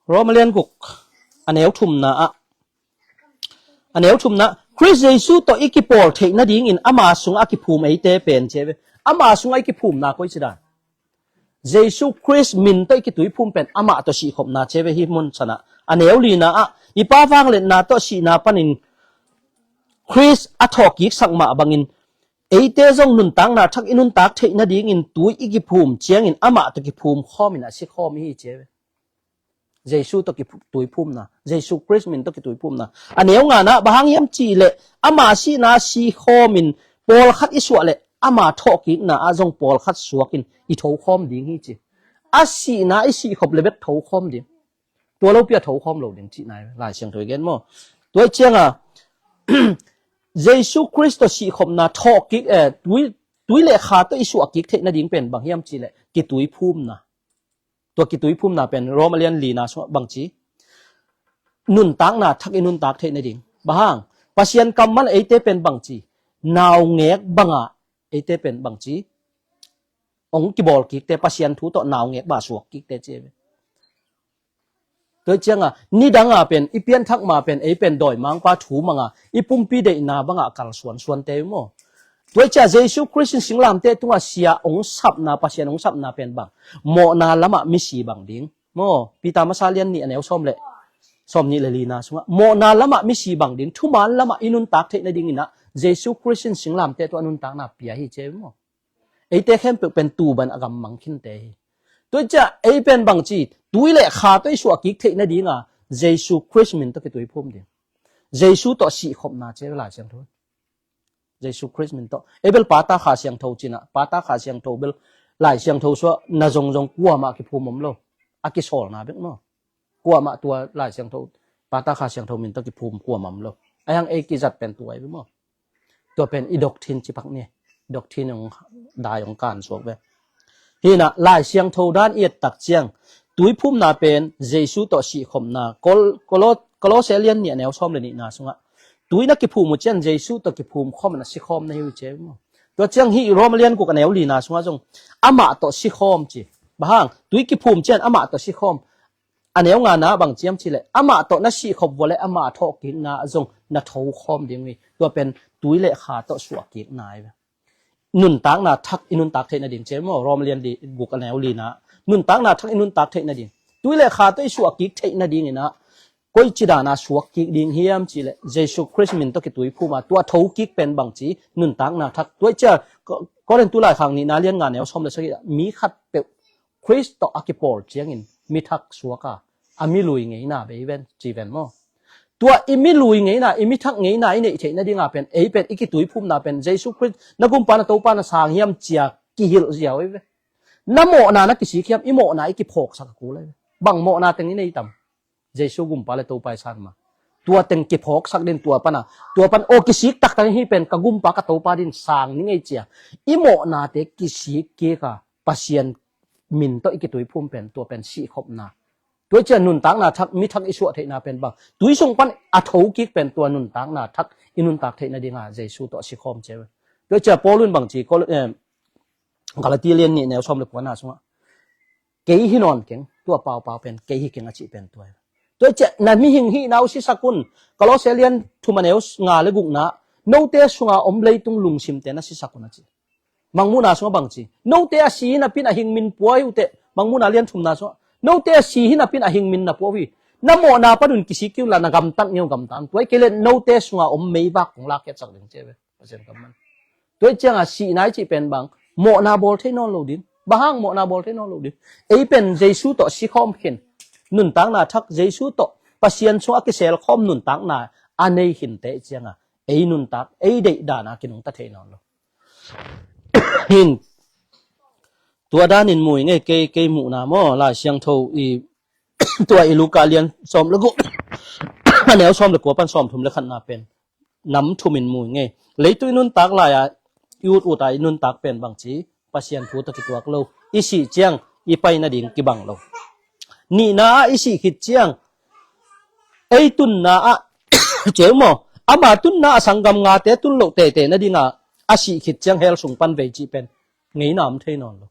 Rom a lian guk a neu thumna ah, a neu thumna, Khrist Jesu tawh i kipawl theih nadingin ama sungah a kiphum eite pen ci ve. Ama sungah i kiphumna koi ci dan. Jesu Khrist min tawh i kitui phum pen amah tawh sihkhopna ci ve hi mun sanah. A neu lina ah, i Pa vangliatna tawh sihna panin Khrist a thawhkiksak mah bangin eite zong nuntakna thak i nuntak theih nadingin tui i kiphum ciangin amah tawh kiphum khawmin a si khawm hi ci ve. Jesu tawh kitui phumna, Jesu Khrist min tawh kitui phumna. A neu ngana, bang hang hiam cih leh ama sihna si khawmin pawlkhat i suah leh ama thawhkikna ah zong pawlkhat suakin i tho khawm ding hi ci. A sihna i sih khop le bek tho khawm ding. Tua lopi a tho khawm lo ding cihna Lai Siangtho i gen maw. Tua cianga Jesu Khrist tawh sihkhopna thawhkik, eh, tui, tui le kha tawh i suah kik theih nading pen bang hiam cih leh kitui phumna. Tua kitui phumna pen Rom a lian lina sungah bang ci. Nuntakna thak i nuntak theih nading. Bang hang, Pasian kammal eite pen bang ci. Naungek banga eite pen bang ci. Ong kibawl kikte Pasian thu tawh naungek ba suak kikte ci. Tua cianga, nidanga pen, i pianthak ma pen, ei pen dawimangpa thu manga, i pumpi deihna banga kalsuan suante maw. Tua cia Jesu Khrist in singlamte tunga sia ong sapna, Pasian ong sapna pen bang. Mawhna lamah misi bang ding. Maw, Peter masa lian nih a neu sawm le, sawm nih le lina sungah. Mawhna lamah misi bang ding, thuman lamah i nuntak theih nadinginah, Jesu Khrist in singlamte tua nuntakna pia hi ci maw. Eite khempeuh pen tuban a gammang khinte hi. Tua cia, ei pen bang ci, tui le kha tawh i suah kik theih nadinga, Jesu Khrist min tawh kitui phum ding. Jesu tawh sihkhopna ci Lai Siangtho. Jesu Khrist min tawh. Ei bel pata kha siangtho cina, pata kha siangtho bel Lai Siangtho suah na zongzong kuamah kiphum om lo. A kisawlna bek maw. Kuamah tua Lai Siangtho, pata kha siangtho min tawh kiphum kuamah om lo. Ahi hang ei kizat pen tua ei bek maw. Tua pen i doctrine cipak ni. Doctrine ong dai ong kan suak ve. Hina Lai Siangtho dan i et tak ciang. Tui phumna pen Jesu tawh sihkhopna. Kol, Kolo, Kolose lian nih a neu sawm le nihna sungah. Tui na kiphum uh cian Jesu tawh kiphum khawm na sikhawm na hi uh ci maw. Tua ciang hi Rom lian guk a neu lina sungah zong. Amah tawh sikhawm ci. Bang hang, tui kiphum cian amah tawh sikhawm. A neu ngana bang ci hiam cih leh, amah tawh na sihkhop vua le amah thawhkikna zong na tho khawm ding hi. Tua pen tui le kha tawh suah kikna hi ve. Nuntakna thak i nuntak theih nading ci maw, Rom lian li, guk a neu lina. Nuntakna thak i nuntak theih nading. Tui le kha tawh i suah kik theih nadinginah, koi ci dana suak kik ding hiam cih leh, Jesu Khrist min tawh kitui phuma, tua tho kik pen bang ci, nuntakna thak. Tua cia, Ko, Korintu laikhak nihna lian nga neu sawm le sagih, mi khat peuh Khrist tawh a kipawl ciangin mi thak suaka, a mi lui ngeina bei ven, ci ven maw. Tua i mi lui ngeina, i mi thak ngeina i neih theih nadinga pen, ei pen i kitui phumna pen, Jesu Khrist na gumpa na Topa na sang hiam cia kihilh ziau ei ve. Na mawhna na kisik hiam, i mawhna i kiphawksak a kul ei ve. Bang mawhna teng i nei tam. Jesu gumpa le Topa i san ma. Tua teng kiphawksak din tua pana, tua pan aw kisik taktak hi pen ka gumpa ka topa din sang ni ngei cia. I mawhnate kisik kika Pasian min tawh i kituiphum pen tua pen sihkhopna. Tua cia nuntakna thak, mi thak i suah theihna pen bang. Tui sung pan a tho kik pen tua nuntakna thak i nuntak theihna dinga Jesu tawh sikhawm cia. Tua cia Paul in bang ci, Kol-, eh, Galati lian nih neu sawm le kuana sungah. Kei hi nawn keng, tua paupau pen, kei hi keng a cih pen tua. Tua cia na mihing hihna uh sisak un, Kolose lian thum a neu nga le gukna, note sunga om leitung lungsimte na sisak un a ci. Mangmuhna sungah bang ci. Note a si hi napin a hing min pua hi uh teh, Mangmuhna lian thumna sungah. Note a si hi napin a hing min na pua uh hi. Na mawhna panun kisik kei uh la na gamtat ngeu gamtat. Tua hi kei le note sunga om meivak kong lakkhiatsak ding ci ve. Pasian kammal. Tua hi cianga sihna i cih pen bang, mawhna bawl thei nawn lo ding. Bang hang mawhna bawl thei nawn lo ding. Ei pen Jesu tawh sikhawm khin. Nuntakna thak Jesu tawh. Pasian sungah kiselkhawm nuntakna a nei khinte cianga. Ei nuntak, ei deih dana kinungta thei nawn lo. Hin. Tua danin mui ngei kei, kei muhna maw, Lai Siangtho i, tua i Luka lian sawm le guk. A neu sawm le kua pan sawm thum le khatna pen. Nam thumin mui ngei. Leitung i nuntak lai-a i ut uta i nuntak pen bang ci, Pasian thu tawh kituak lo. I sih ciang i pai nading kibang lo. Nihna ah i sih khit ciang ei tunna ah ceu maw? Ama tunna a sanggam ngate tun loh tete nadinga a sih khit ciang hell sung pan vei cih pen ngeina om thei nawn lo.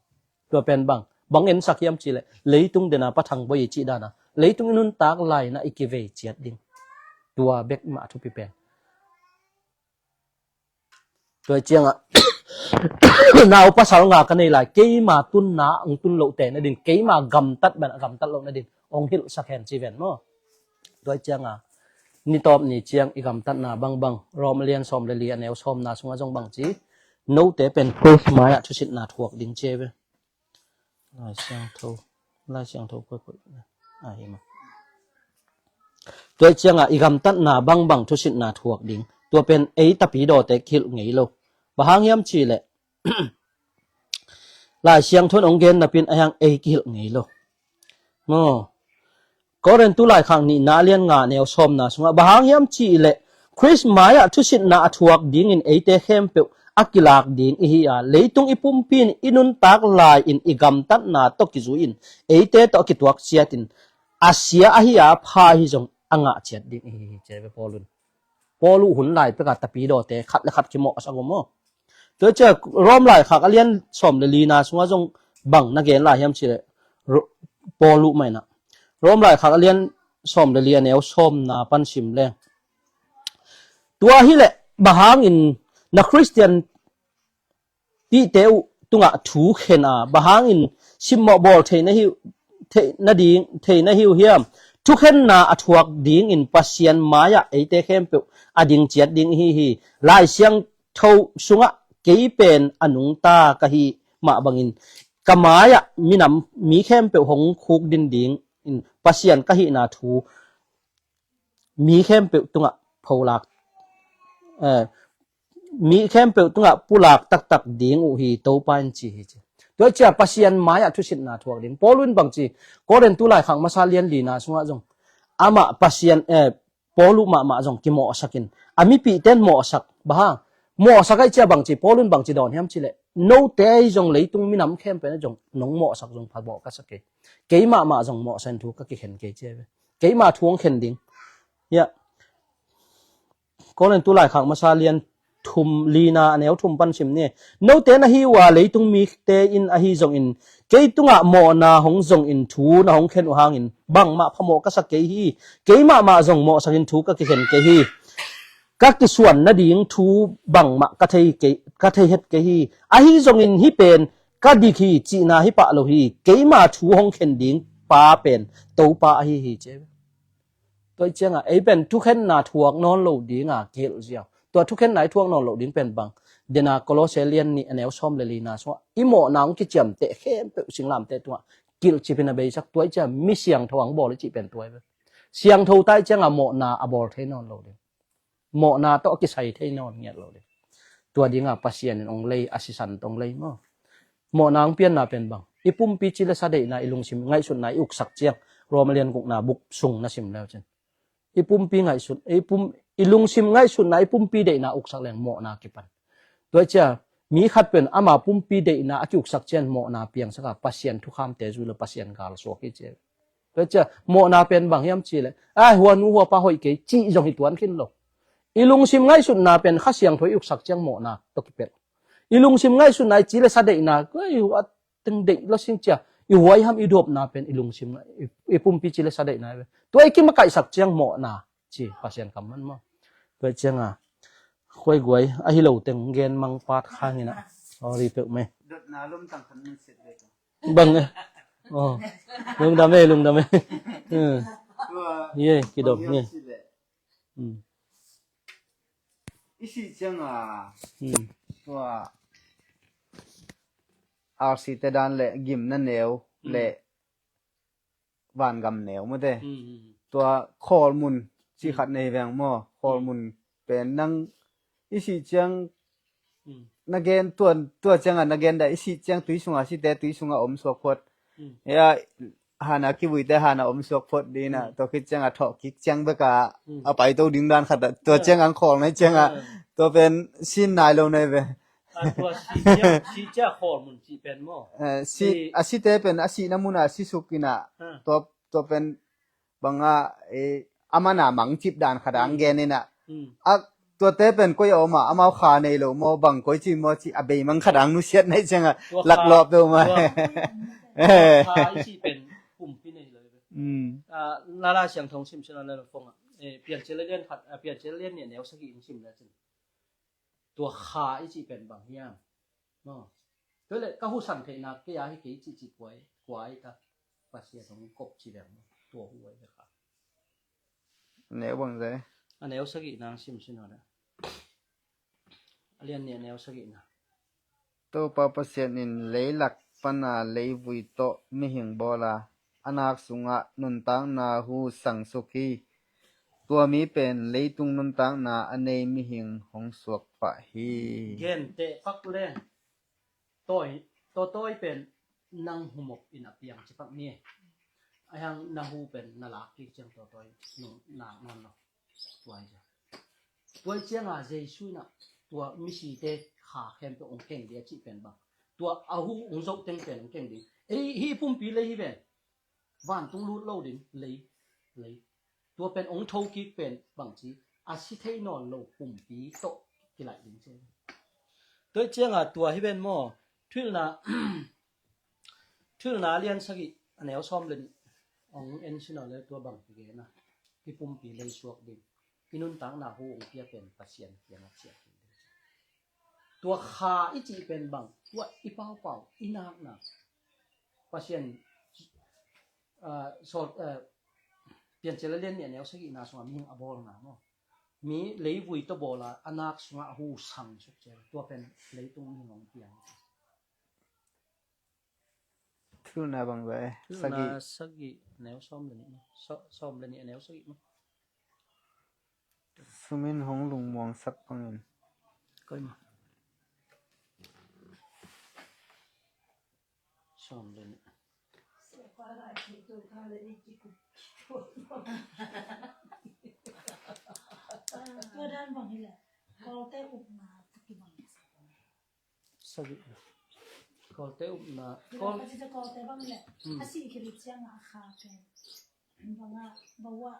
Tua pen bang, bang ensak hiam cihleh leitung dena pathang boi i cih dana leitung i nuntak laina i kivei ciat ding. Tua bek mah thupi pen. Tua cianga nau pasal nga ka nei lai, keima tunna ang tun loh te nadin, keima gamtat ban a gamtat loh nadin ong hilhsak hen ci ven maw? Tua cianga nitawp ni ciang i gamtatna bangbang Rom lian sawm le li a neu sawmna sungah zong bang ci, note pen Khrist mai-ah thusitna thuak ding ci ve. Lai Siangtho, Lai Siangtho koi koi. Ah, hi ma. Tua cianga i gamtatna bangbang thusitna thuak ding. Tua pen ei tapi dawte kihilh ngei lo. Bang hang hiam cihleh Lai Siangtho in ong gen napin a hiang ei kihilh ngei lo. Maw? Korintu laikhak nihna lian nga neu sawmna sungah bang hang hiam cihleh Khrist mai-ah thusitna a thuak dingin eite khempeuh a kilak ding ihi a, leitung i pumpi in i nuntak lai-in i gamtatna tawh kizui-in eite tawh a kituak ciatin a sia ahi a pha ahi zong a ngah ciat ding ihi hi ci ve Paul un. Paul uh hun lai peka tapi dawte khat le khat kimawhsak uh maw? Tua cia Rom laikhak a lian sawm le lina sungah zong bang na gen lai hiam cihleh Paul uh maina Rom laikhak a lian sawm le li a neu sawmna pan sim leng. Tua hileh bang hangin na Khristian tihte uh tungah thu khen a, bang hangin simmawh bawl theihna hi uh, theihna ding, theihna hi uh hiam? Thukhenna a thuak dingin Pasian mai-ah eite khempeuh a ding ciat ding ihi hi. Lai Siangtho sungah kei pen a nungta ka hi mah bangin ka mai-ah minam mi khempeuh hong khuk din dingin Pasian ka hihna thu mi khempeuh tungah pholak, eh, mi khempeuh tungah pulak taktak ding uh hi Topa in ci hi ci. Tua cia Pasian mai-ah thusitna thuak ding. Paul un bang ci, Korintu laikhak masa lian lina sungah zong amah Pasian, eh, Paul uh mahmah zong kimawhsakin a mipihte in mawhsak, bang hang mawhsak aih cia bang ci, Paul un bang ci dawn hiam cihleh note ahi zong leitung minam khempeuh in zong nong mawhsak zong pha mawh ka sa kei. Kei mahmah zong mawhsak in thu ka kikhen kei ci ve. Keima thu hong khen ding. Ya. Korintu laikhak masa lian thum lina a neu thum pan sim ni. Note na hi uh a leitung mite in ahi zongin kei tungah mawhna hong zongin thu na hong khen uh hangin bangmah phamawh ka sa kei hi. Kei mahmah zong mawhsakin thu ka kikhen kei hi. Ka kisuan nading thu bangmah ka thei kei, ka thei het kei hi. Ahi zongin hih pen ka dik hi cihna hi pah lo hi. Keima thu hong khen ding pa pen Topa ahi hi ci. Tua cianga ei pen thukhenna thuak nawn lo dinga kihilh ziau. Tua thukhenna i thuak nawn lo ding pen bang, dena Kolose lian nih a neu sawm le lina sungah i mawhna hong kiciamteh khempeuh singlamteh tungah kilhcipin a beisak. Tua i cia mi siangtho ang bawl i cih pen tua i ve. Siangtho ta i cianga mawhna a bawl thei nawn lo ding. Mawhna tawh a kisai thei nawn ngiat lo ding. Tua dinga Pasian in ong lei, a sisan tawh ong lei maw? Mawhna ong pianna pen bang, i pumpi ci le sa deihna, i lungsim ngaihsutna i uksak ciang Roma lian gukna buk sung na sim leu cin. I pumpi ngaihsut, i pum, i lungsim ngaihsutna, i pumpi deihna uksak leng mawhna kipan. Tua cia, mi khat pen ama pumpi deihna a kiuksak ciang mawhna piangsak a, Pasian thukhamte zui lo, Pasian gal suak hi ci. Tua cia, mawhna pen bang hiam ci le, ai, hua nu hua pa hoih kei ci zong hi tuan khin lo. I lungsim ngaihsutna pen Kha Siangtho i uksak ciang mawhna tawh kipelh. I lungsim ngaihsutna i ci le sa deihna, ai, a teng deih lo sing cia, i huai ham i duapna pen i lungsim ngai, i, i pumpi ci le sa deihna hi ve. Tua i kimakaihsak ciang mawhna ci, Pasian kam man maw. Tua ciang a, khuai guai, a hi lo teng gen mang pat khang in a. Sorry peuh mai. Dotna lum tang khan min sit ve. Bang e. Oh. Lungdam e, lungdam e. Hmm. Tua, ye, kidom, bang ye. Hiam ci le. Hmm. I sih ciang a, hmm, tua R C te dan le gimna neu, hmm, le vangam neu mate. Hmm, hmm, hmm. Tua khawlmun ci, hmm, khat nei veng maw. Khawlmun pen nang i sih ciang, hmm, na gen tua, tua ciang a na gen dah, i sih ciang tui sunga site, tui sunga om suak phot. Hmm. Ya, hana kivuite hana om suak phot ding a, hmm, tua khit ciang a thawh kik ciang bek a, hmm, a paito ding dan khat a, tua, yeah, ciang ang khawl nai ciang a, yeah, tua pen sin nai lo nai ve. A tua si cia, si cia khawl mun ci pen maw? Eh, si, si, a site pen a sihna mun a si suk in a, ha, tua, tua pen bang a, eh, a man a mangcip dan khat ang, hmm, gen in a. Hmm. A tuate pen koi a om a, amau kha nei lo maw, bang koi ci maw ci, a beimang khat ang nusiat nai ciang a, tua kha, laklawh peuh mah. Tua, eh, tua kha i ci pen pumpi nei lo ve. Hmm. Ah, Lai Siangtho sim sin a le lo fong a. Eh, Piancil a lian khat, ah, Piancil a lian nih a neu sagih in sim le cin. Tua kha i cih pen bang hiam? Maw. Tua le ka husan theihna kei a hi kei cih cih kua i, kua i ta. Pasian hong kop ci leng maw. Tua hu ai le kha. Neu bang zai. A neu sagihna sim sin aw le. A lian nih a neu sagihna. Topa Pasian in leilak pana leivui tawh mihing bawl a, a nak sungah nuntakna hu sangsuk hi. Tua mi pen leitung nuntakna a nei mihing hong suak pah hi. Genteh pak le. Tawi, tua tawi pen nang humop in a piang ci pak ni. A hiang na hu pen na lak kik ciang tua tawi nung nak nawn lo. Tua hi cia. Tua hi cianga Jesu in a tua misite kha khempeuh hong keng ding a cih pen bang. Tua a hu hong zoh teng pen hong keng ding. Ei, hih pumpi lei hi pen. Vantung lut lo ding lei, lei. Tua pen hong thokik pen bang ci. A si thei nawn lo pumpi tawh kilaih ding ci. Tua hi cianga tua hi pen maw. Thuhilhna Thuhilhna a lian sagih a neu sawm le nih hong en sin aw le tua bang kigen a, hih pumpi lei suak ding, i nuntakna hu hong pia pen Pasian kiangah ciah ding. Tua kha i cih pen bang, tua i paupau, i nakna. Pasian, ah, sawl, ah, Piancil a lian nih a neu sagihna sungah mihing a bawlna maw. Mi leivui tawh bawl a, a nak sungah a hu sangsuk ciang. Tua pen leitung mihing hong piang. Thuhilhna bang zai. Thuhilhna sagih. Sagih, neu sawm le nih maw. Sa-, sawm le nih, neu sagih maw. Sum in hong lungmuangsak bangin. Koi maw. Sawm le nih. Tua dan bang hi leh. Kawlte upna tawh kibang. Sagih. Kawlte upna. Kawl- Kawlte bang le. Hmm. A sih khit ciang a kha pen. Bang a, bawa,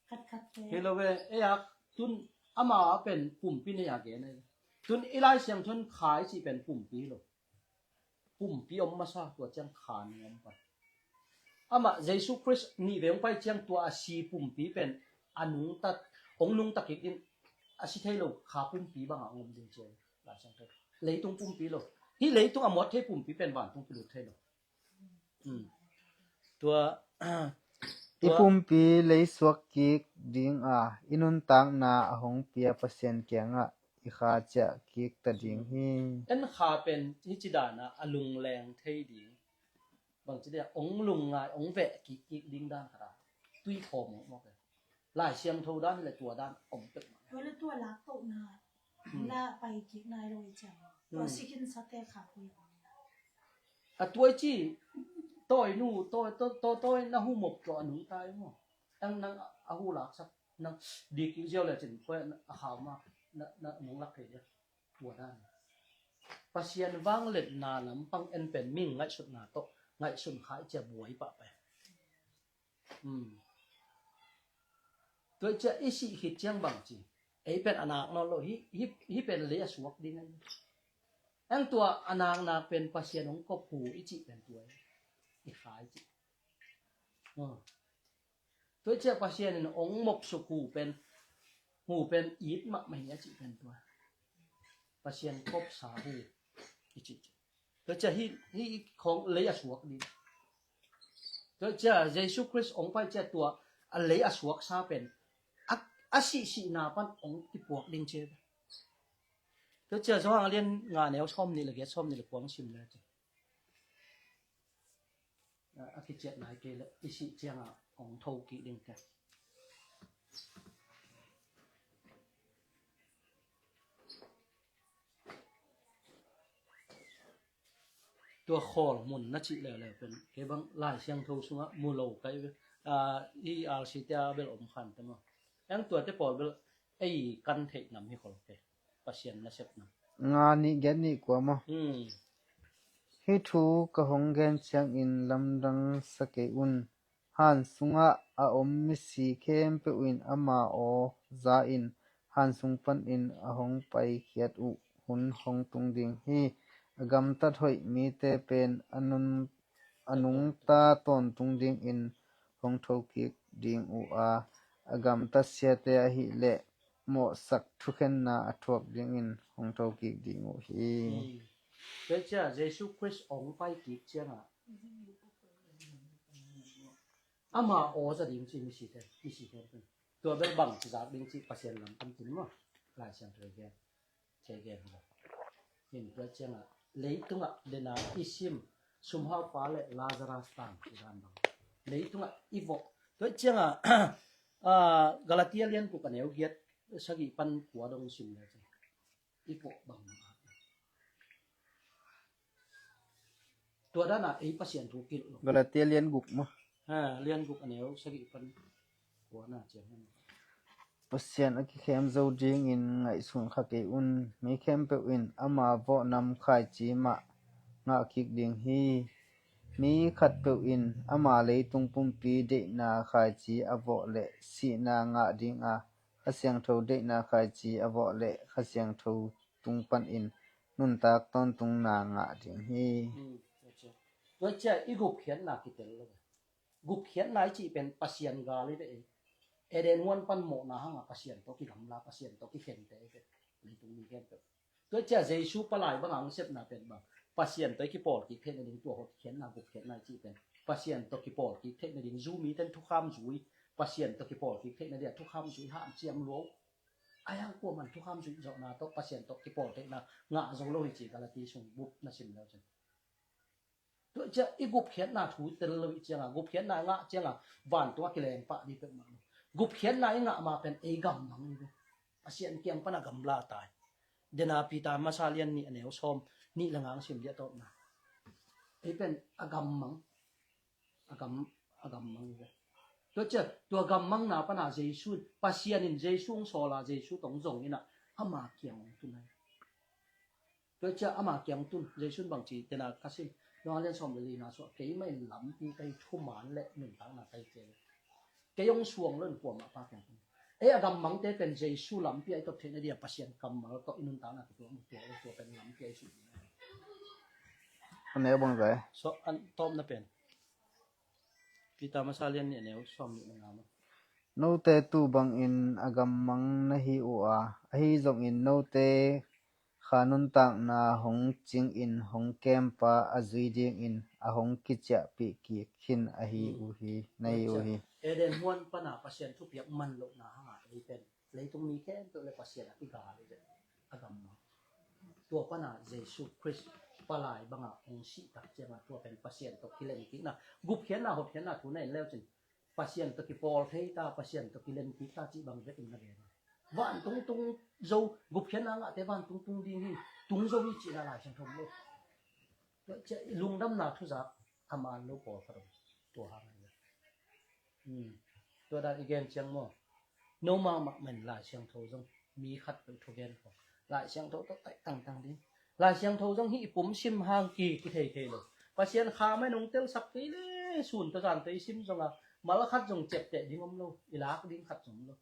khat khat te. Hi lo ve, ei a, tun ama pen pumpi nei a gen ei. Tun i Lai Siangtho in kha i cih pen pumpi hi lo. Pumpi om masa tua ciang kha ning om pan. Amah Jesu Khrist nih vei hong pai ciang tua a si pumpi pen a nungta, hong nungta kik in a si thei lo kha pumpi bangah hong om ding ciang Lai Siangtho. Leitung pumpi lo. Hih leitung a muat thei pumpi pen vantung kilut thei lo. Hmm. Tua, i tua pumpi leisuak kik ding a, i nuntakna a hong pia Pasian kiangah i kha ciah kik ta ding hi. En kha pen hi ci dana a lungleng thei ding. Bang ci dia, ong lungngai, ong veh kik kik ding dan khat a. Tui khaw mawkmawk e. Lai Siangtho dan le tua dan om pek mah. Tua le tua lak tohna. Hmm. La pai kik nai lo i ciang. Tua, hmm, sikin sate kha koi. A tua i ci, tawi nu, tawi, tawi, tawi, tawi, na hu mop tua a nungta i maw. Tang nang a hu laksak, nang dik ziau le cin, koi a khau ma, na, na nung lak thei dia. Tua dan. Pasian vangliatna lampang en pen mi ngaihsutna tawh ngaihsun kha i cia buai pah pai. Hmm. Tua i cia i sih khit ciang bang ci. Ei pen a nak nawn lo hi, hi, hi pen lei a suak ding a hi. Ang tua a nak nak pen Pasian hong kop hu i cih pen tua hi. I kha i cih. Hmm. Tua i cia Pasian in hong mopsuk hu pen, hu pen it mahmah hi a cih pen tua. Pasian kopsa hu i cih. Tua i cia hi, hi khong lei a suak ding. Tua i cia Jesu Khrist hong pai cia tua a lei a suaksa pen a, a sihsihna pan hong kipuak ding cia. Tua i cia Johan a lian nga neu sawm nih le giat, sawm nih le kua hong sim le cia. A, a kiciat nai kei le i sih ciangah hong tho kik ding te. Tua khawl mun na cih leuleu pen kei bang Lai Siangtho sungah mu lo kai ve. A, i R C te a bel om khan te maw. Eng tuate pawl bel ei kan theih nam hi khol kei. Pasian nasepna. Nga nih giat nih kua maw? Hmm. Hih thu ka hong gen ciangin lamdang sa kei un. Han sungah a om misi khempeuh in ama aw za in han sung panin a hong paikhiat uh hun hong tung ding hi. A gamtat hoih mite pen a nun a nungta tawntung dingin hong thokik ding uh a, a gamtat siate ahih leh mawhsak thukhenna a thuak dingin hong thokik ding uh hi. Hmm. Tua cia Jesu Khrist hong pai kik ciangah ama aw za ding ci misite, misite. Tua bel bang ci zak ding ci Pasian lam tam tin maw. Lai Siangtho gen. Cia gen hi lo. Hin tua ciangah leitungah dena i sim sumhaupa le Lazarus tang i dan bang. Leitungah i vok. Tua ciangah, ah, Galatia lian kuk a neu giat sagih pan kua dong sim le cia. I vok bang. Tua dana ei Pasian thu kilh lo. Galatia lian guk maw? Ha, lian guk a neu sagih pan kua na ciang. Pasian a kikhem zo dingin ngaihsun kha kei un. Mi khempeuh in ama vawh nam khaici mah ngah kik ding hi. Mi khatpeuh in ama leitung pumpi deihna khaici a vawh leh sihna ngah ding a, Kha Siangtho deihna khaici a vawh leh Kha Siangtho tung panin nuntak tawntungna ngah ding hi. Hmm, tua cia i gupkhiatna kitel lo. Gupkhiatna i cih pen Pasian gal i ve ei. Eden huan pan mawhna hanga Pasian tawh kigamla, Pasian tawh kikhente i ve. Leitung mi khempeuh. Tua cia Jesu palai banga hong sepna pen bang Pasian tawh i kipawl kik theihna ding tua hotkhiatna, gupkhiatna i cih pen Pasian tawh kipawl kik theihna ding, zu miten thukham zui, Pasian tawh kipawl kik theihna dia thukham zui hanciam luau. Ai hang kuaman thukham zui zawhna tawh Pasian tawh kipawl theihna ngah zo lo hi ci Galati sung bup na sim lo cin. Tua cia i gupkhiatna thu tel lo i cianga, gupkhiatna ngah cianga, vantung a kileng pah dih peuhmah lo. Gupkhiatna i ngah ma pen ei gammang i ve. Pasian kiang pana gamla tai. Dena Peter masa lian nih a neu sawm nih le nga hong sim dia tawpna. Ei pen a gammang. A gam, a gammang i ve. Tua cia, tua gammangna pana Jesu, Pasian in Jesu hong sawla, Jesu tawh hong zong ina, ama kiang hong tun ai. Tua cia ama kiang tun, Jesu in bang ci, tena ka sim, Johan lian sawm le lina suah, keimah in lampi ka hi, thuman le nuntakna ka hi ci. Kei hong suang lo in kuamah pa kiang tun. Ei a gammangte pen Jesu lampi a i tot theihna dia Pasian kammal tawh i nuntakna kituak tua, tua pen lampi a i sut. A neu bang zai. So, an tawpna pen. Peter masa lian nih a neu sawm nih na ngam a. Note tu bangin a gammang na hi uh a, ahi zongin note kha nuntakna hong cingin hong kempa a zui dingin a hong kiciahpih kik khin ahi uh hi, na hi uh hi. Eden huan pana Pasian thupiak man lohna hanga ei pen leitung mi khempeuh le Pasian a kigal i ve a gammang. Tua pana Jesu Khrist palai banga hong sih tak cianga tua pen Pasian tawh kilen kikna, gupkhiatna hotkhiatna thu na en leu cin Pasian tawh kipawl thei ta, Pasian tawh kilen kik ta cih bang vekin na gen. Vantung tung zo, gupkhiatna ngahte vantung tung ding hi, tung zo hi cihna Lai Siangtho lo. Tua cia i lungdamna thuzak a man lo pawlkhat om. Tua hang hi. Hmm. Tua dan i gen ciang maw, no mahmah men Lai Siangtho zong mi khat peuh thugen ko. Lai Siangtho tawh taih tangtang ding. Lai Siangtho zong hih i pum sim hang ki kithei thei lo. Pasian kha mai nong telsak kei le sun tawh zan tawh i sim zonga mal khat zong ciapteh ding om lo, i lak ding khat zong om lo.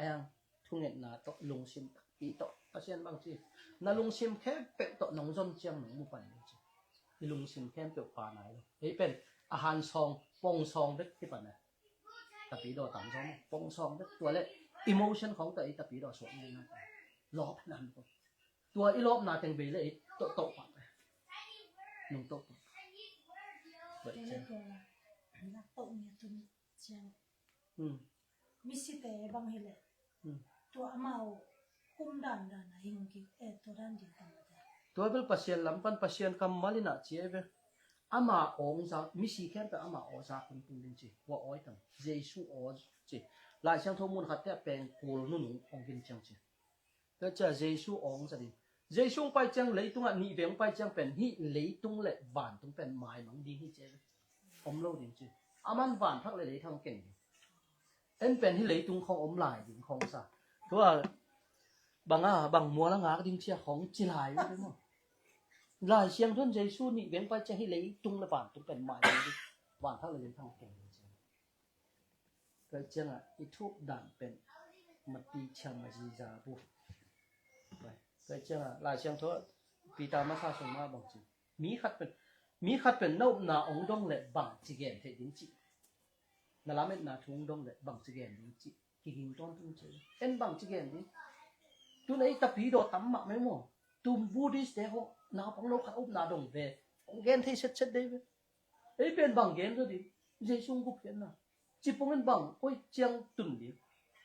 Ayang thungetna tawh lungsim takpi tawh Pasian bang ci, na lungsim khempeuh tawh nong zon ciang nong mu pan ding ci. I lungsim khempeuh pa nai lo. Ei pen a han sawng pong sawng bek kipan a tapidaw tam zong pong sawng bek tua le emotion khawng tawh ei tapidaw suak ngai ngai. Lawp nan ko. Tua i lawpna teng bei le ei tawh tawh pah. Nung tawh pah. Tua le tua nak tawh ngia tun ciang. Hmm. Misite bang hileh. Hmm. Tua amau kum dan dan a hing ki eh tua dan ding tam ta. Tua bel Pasian lam pan Pasian kammal in a ci ei ve. Ama awng za misi khempeuh ama aw za kung tung ding ci. Kua aw i tam. Jesu aw ci. Lai Siangtho mun khat te a peng kul nunung awng gin ciang ci. Tua cia Jesu awng za ding. Jesu hong pai ciang leitungah nih vei hong pai ciang pen hih leitung le vantung pen maimang ding hi ci. Om lo ding ci. Aman vanthak le leithang keng ding. En pen hih leitung khawng om lai ding khawng sa. Tua banga bang mual a ngak ding cia khawng ci lai uh maw. Lai Siangtho in Jesu nih vei hong pai ciang hih leitung le vantung pen maimang ding. Vanthak le leithang keng ding ci. Tua ciangah i thup dan pen mati ciang a ziza bu. Tua ciangah Lai Siangtho Peter masa sung mah bang ci. Mi khat pen mi khat pen na upna ong dong le bang ci gen thei ding ci. Na lametna thu ong dong le bang ci gen ding ci. Kiging tawntung ci. En bang ci gen ding. Tun ei tapidaw tam mah mei maw. Tum Buddhist te ho naupang lo khat upna dong ve. Ong gen thei setset dei ve. Ei pen bang gen zaw ding. Jesu gupkhiatna. Cipung in bang koi ciang tun ding.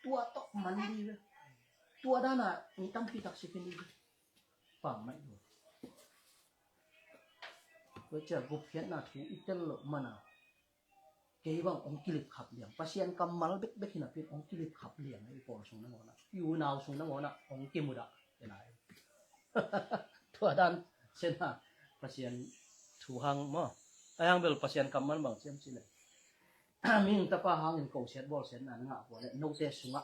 Tua tawh man ding ve. Tua dana mi tampi tak si khin ding. Pang mai dua. Koi ciang gupkhiatna thu i tel loh mana. Kei bang ong kilip khap liang. Pasian kammal bekbek hinapin ong kilip khap liang. I pawl sung nangawnah. I unau sung nangawnah ong kimudah. Tua dan sena Pasian thu hang maw. A hang bel Pasian kammal bang ciam ci le. Mihing tapa hangin kosiat bawlsiatna na ngah kua le note sungah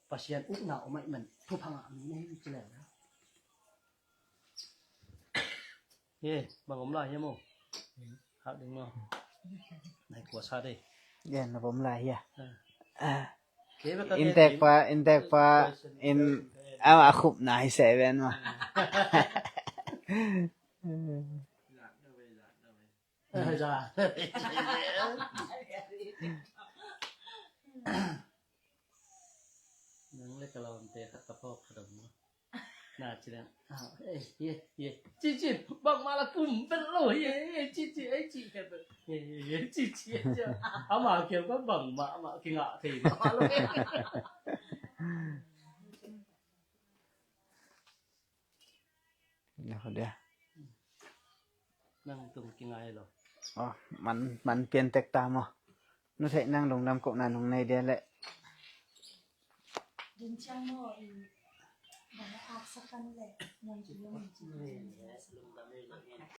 Pasian ukna om aih man thupha ngah mi na hi ci le. Ye, bang om lai hiam o? Hak ding maw? Nai kua sa dei. Ye, na bom lai hia. Inntek pa, inntek pa in ama a khupna hi se ven ma. Nang le ka lawmte khat ka phawk khat om maw? Na ci leng, ah, eh, ye, ye. Ci, ci, bangmah la kum pen lo, ye, ye, ci, ci, eh, ci, khe pen. Ye, ye, ye, ci, ci, eh, ci. Ama kiang pen bangmah, ama kingah thei mah lo. Nang tung kingai lo. Oh, man, man pian tek ta maw. Nu theih nang lungdam kohna nung nei dia leh. Din ciang maw i bang a aksa kan leh nang ci lo.